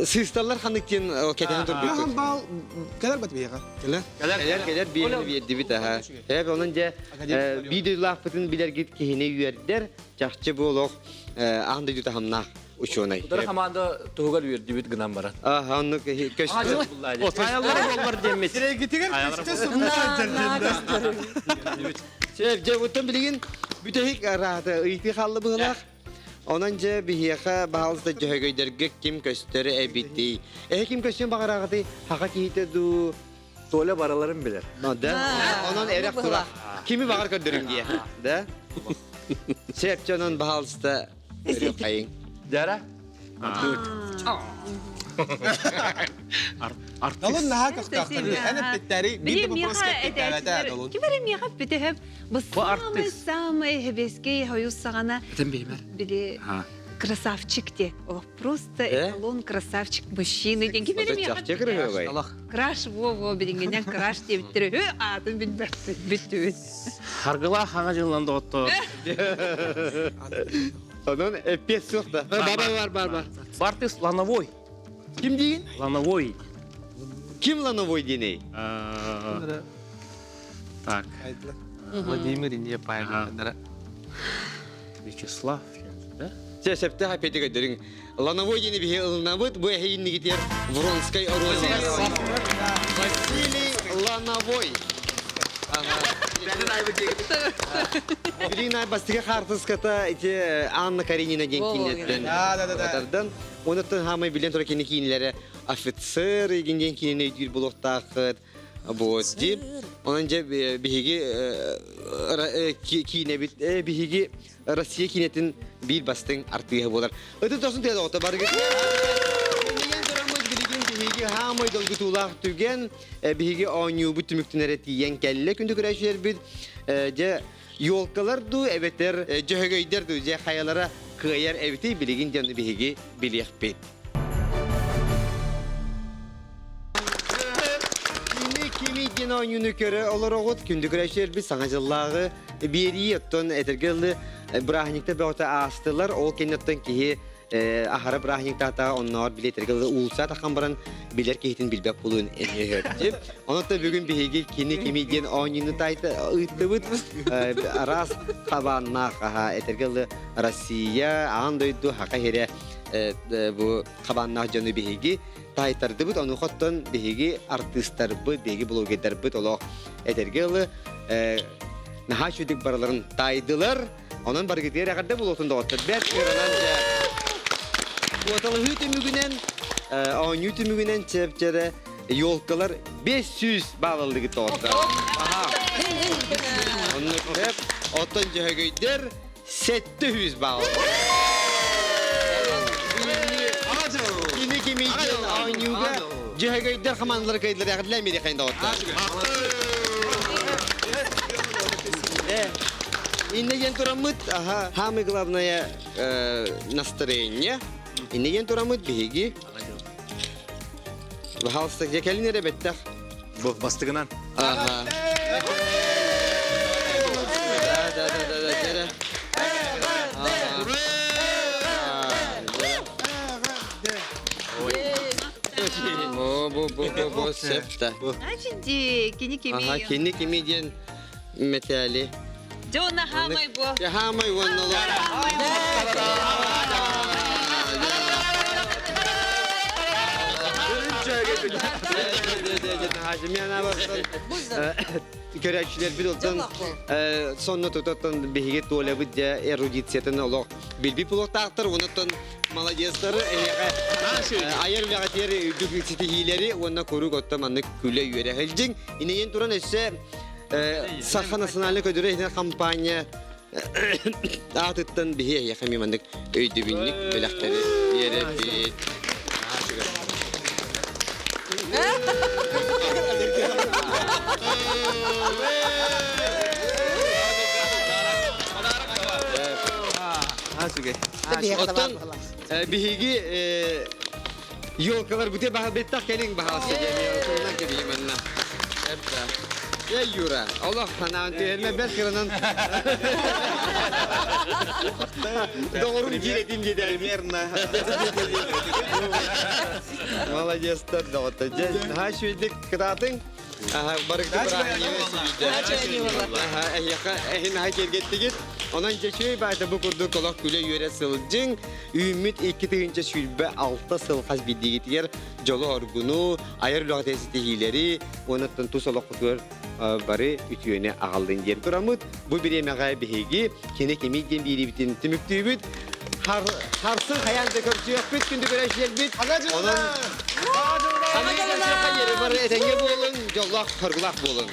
сыысталлар ханнык диэн кэтэһэн турбуппут. баал кэлэр бат биһиэхэ. Кэлэр. Кэлэр кэлэр биэри биэрдибит аха. Эп онон дьэ биир дойдулаахпытын билэргит киһини үөрдэр, чахчы бу олох аан дойду таһымнаах учуонай. Утары хамаанда туһугар үөрдүбүт гынан баран. Аха, оннук көстөр. Аяллары боллар диэммит. Сирэйгитигэр көстө сымна сылдьар Сөп, дьэ, оттон билигин бүтэһик араата ыйытыы хаалла быһылаах. Онон дьэ биһиэхэ баһаалыста дьөһөгөйдөргө ким көстөр эбитий? Эһэ ким көстүөн баҕараҕытый? Хаха киһитэ дуу? Толя бараларын билэр. Да? Онон эрэх турах. Кими баҕар көрдөрүм дие. Да? Сөп, дьэ, онон баһаалыста Хайыҥ. Дьара? Долун наһаа көхтөөхтөр. Эн эппиттэри биир да вопрос кэппиттээбэтэ Долун. Ким эрэ миэхэ эппитэһэп бу самый самый хэбэскэй хойус саҕана били красавчик те. Просто эталон красавчик мужчины диэн ким эрэ миэхэ кырыһыбай. Краш во-во билиҥҥинэн краш диэбиттэрэ үһү аатын билбэппин бүттүбүт. Харгылаах хаҥа дьыллан доҕоттоор. Онон эппиэт суох да. Бар бар бар бар. Бартыс Лановой. Ким диигин? Лановой. Ким Лановой диэний? Так. Владимир Инье Павел. Вячеслав, да? Чэ, сөптөөх эппиэти көрдөрүҥ. Лановой диэни биһи ылынабыт, бу эһииннигитигэр Вронскай оруолу. Василий Лановой. Билигин бастакы хаартыската ити Анна Каренина диэн киинэттэн тардан. Онуттан хаамай билэн турар кини киинэлэрэ офицер игин диэн киинэни өйдүүр буолуохтааххыт. Вот ди. Онон дьэ биһиги киинэбит биһиги Россия киинэтин биир бастыҥ артыыһа буолар. Ытык дохсун тыа доҕотто барыгыт. Билигин тураммыт билигин биһиги хаамай долгутуулаах түгэн биһиги оонньуубут түмүктэнэрэ тиийэн кэллэ күндү көрөөччүлэрбит. Дьэ елкалар дуу эбэтэр дьөһөгөйдөр дуу дьэ хайалара кыайар эбитий билигин дьон биһиги билиэхпит. оонньууну көрө олороҕут. Күндү көрөөччүлэрбит саҥа дьыллааҕы биэрии оттон этэргэ дылы бырааһынньыктар бөҕөтө аастылар. Ол кэнниттэн киһи аһара бырааһынньыктаата оннооҕор били этэргэ дылы уулусса таххан баран билэр киһитин билбэт буолуон эмиэ сөп. Онон бүгүн биһиги кини кими диэн оонньууну ыыттыбыт. Араас хабааннаах этэргэ дылы Россия, аан дойду хака сирэ бу хабааннаах дьону биһиги таайтардыбыт. Ону хоттон биһиги артыыстарбыт, биһиги блогердарбыт олох этэргэ дылы наһаа үчүгдүк барыларын таайдылар. Онон барыгытыгар эҕэрдэ буолуохтун доҕоттор. Бэрт кыранан дьэ. Куоталаһыы түмүгүнэн, оонньуу түмүгүнэн чэпчэрэ елкалар 500 баалаллыгыт доҕоттор. Аха. Оннук Оттон дьөһөгөйдөр 700 баал. Кини кими диэн оонньууга дьөһөгөйдөр хамаандалары кыайдылар эҕэрдэлээн биэриэххэйин доҕоттор. Инне диэн тураммыт, аха, самое главное настроение. Инне диэн тураммыт биһиги. Пожалуйста, дьэ кэлин эрэ бэттэх. Бу бастыгынан. Аха. Да, да, да, да, да, дьэрэ. Бу, бу, бу, бу, бу, сөп да. Значит, кини кими. Аха, кини кими диэн мэтээли. Дьэ, онно хаамай бу. Хаамай уонна Көрөөччүлэрбит оттон сонно тутаттан биһиги Толябыт дьэ эрудициятын олох билбит буолуохтаахтар онуттан молодецтары эһиэхэ айар үлэҕитигэр үрдүк ситиһиилэри уонна куруук оттон маннык күлэ-үөрэ сылдьыҥ. Инэйэн туран өссө Саха национальнай көдөрө иһинэн компания аатыттан биһи эһиэхэ эмиэ маннык өйдөбүнньүк бэлэхтэри биэрэбит. Оттон биһиги Елкалар бүтэ баһылбыттах кэлиҥ баһаалыста диэн кэбиһим манна. Эй, Юра, олох санаан түһэрмэ бэрт кыранан доҕорум диир этим диэтэ. Примерно. Молодецтар доҕотто. Дьэ, наһаа үчүгэйдик кытаатыҥ. Барыгды Эһиэхэ эһин аһа киэргэттигит. Онон дьэчүөй баайта бу курдук олох күлэ-үөрэ сылдьыҥ. Үүммүт 2026 сыл хас биирдиигитигэр дьолу-оргуну, айар үлэҕитигэр ситиһиилэри уонна тус олоххутугар бары үтүөнү аҕаллын диэн тураммыт. Бу бириэмэҕэ биһиги кини кимий диэн биэриибитин түмүктүүбүт. Харсын хайаан да көрсүөхпүт, күндү көрөөччүлэрбит. Онон Саҥа дьылынан! Бары этэҥҥэ буолуҥ, дьоллоох, соргулаах буолуҥ.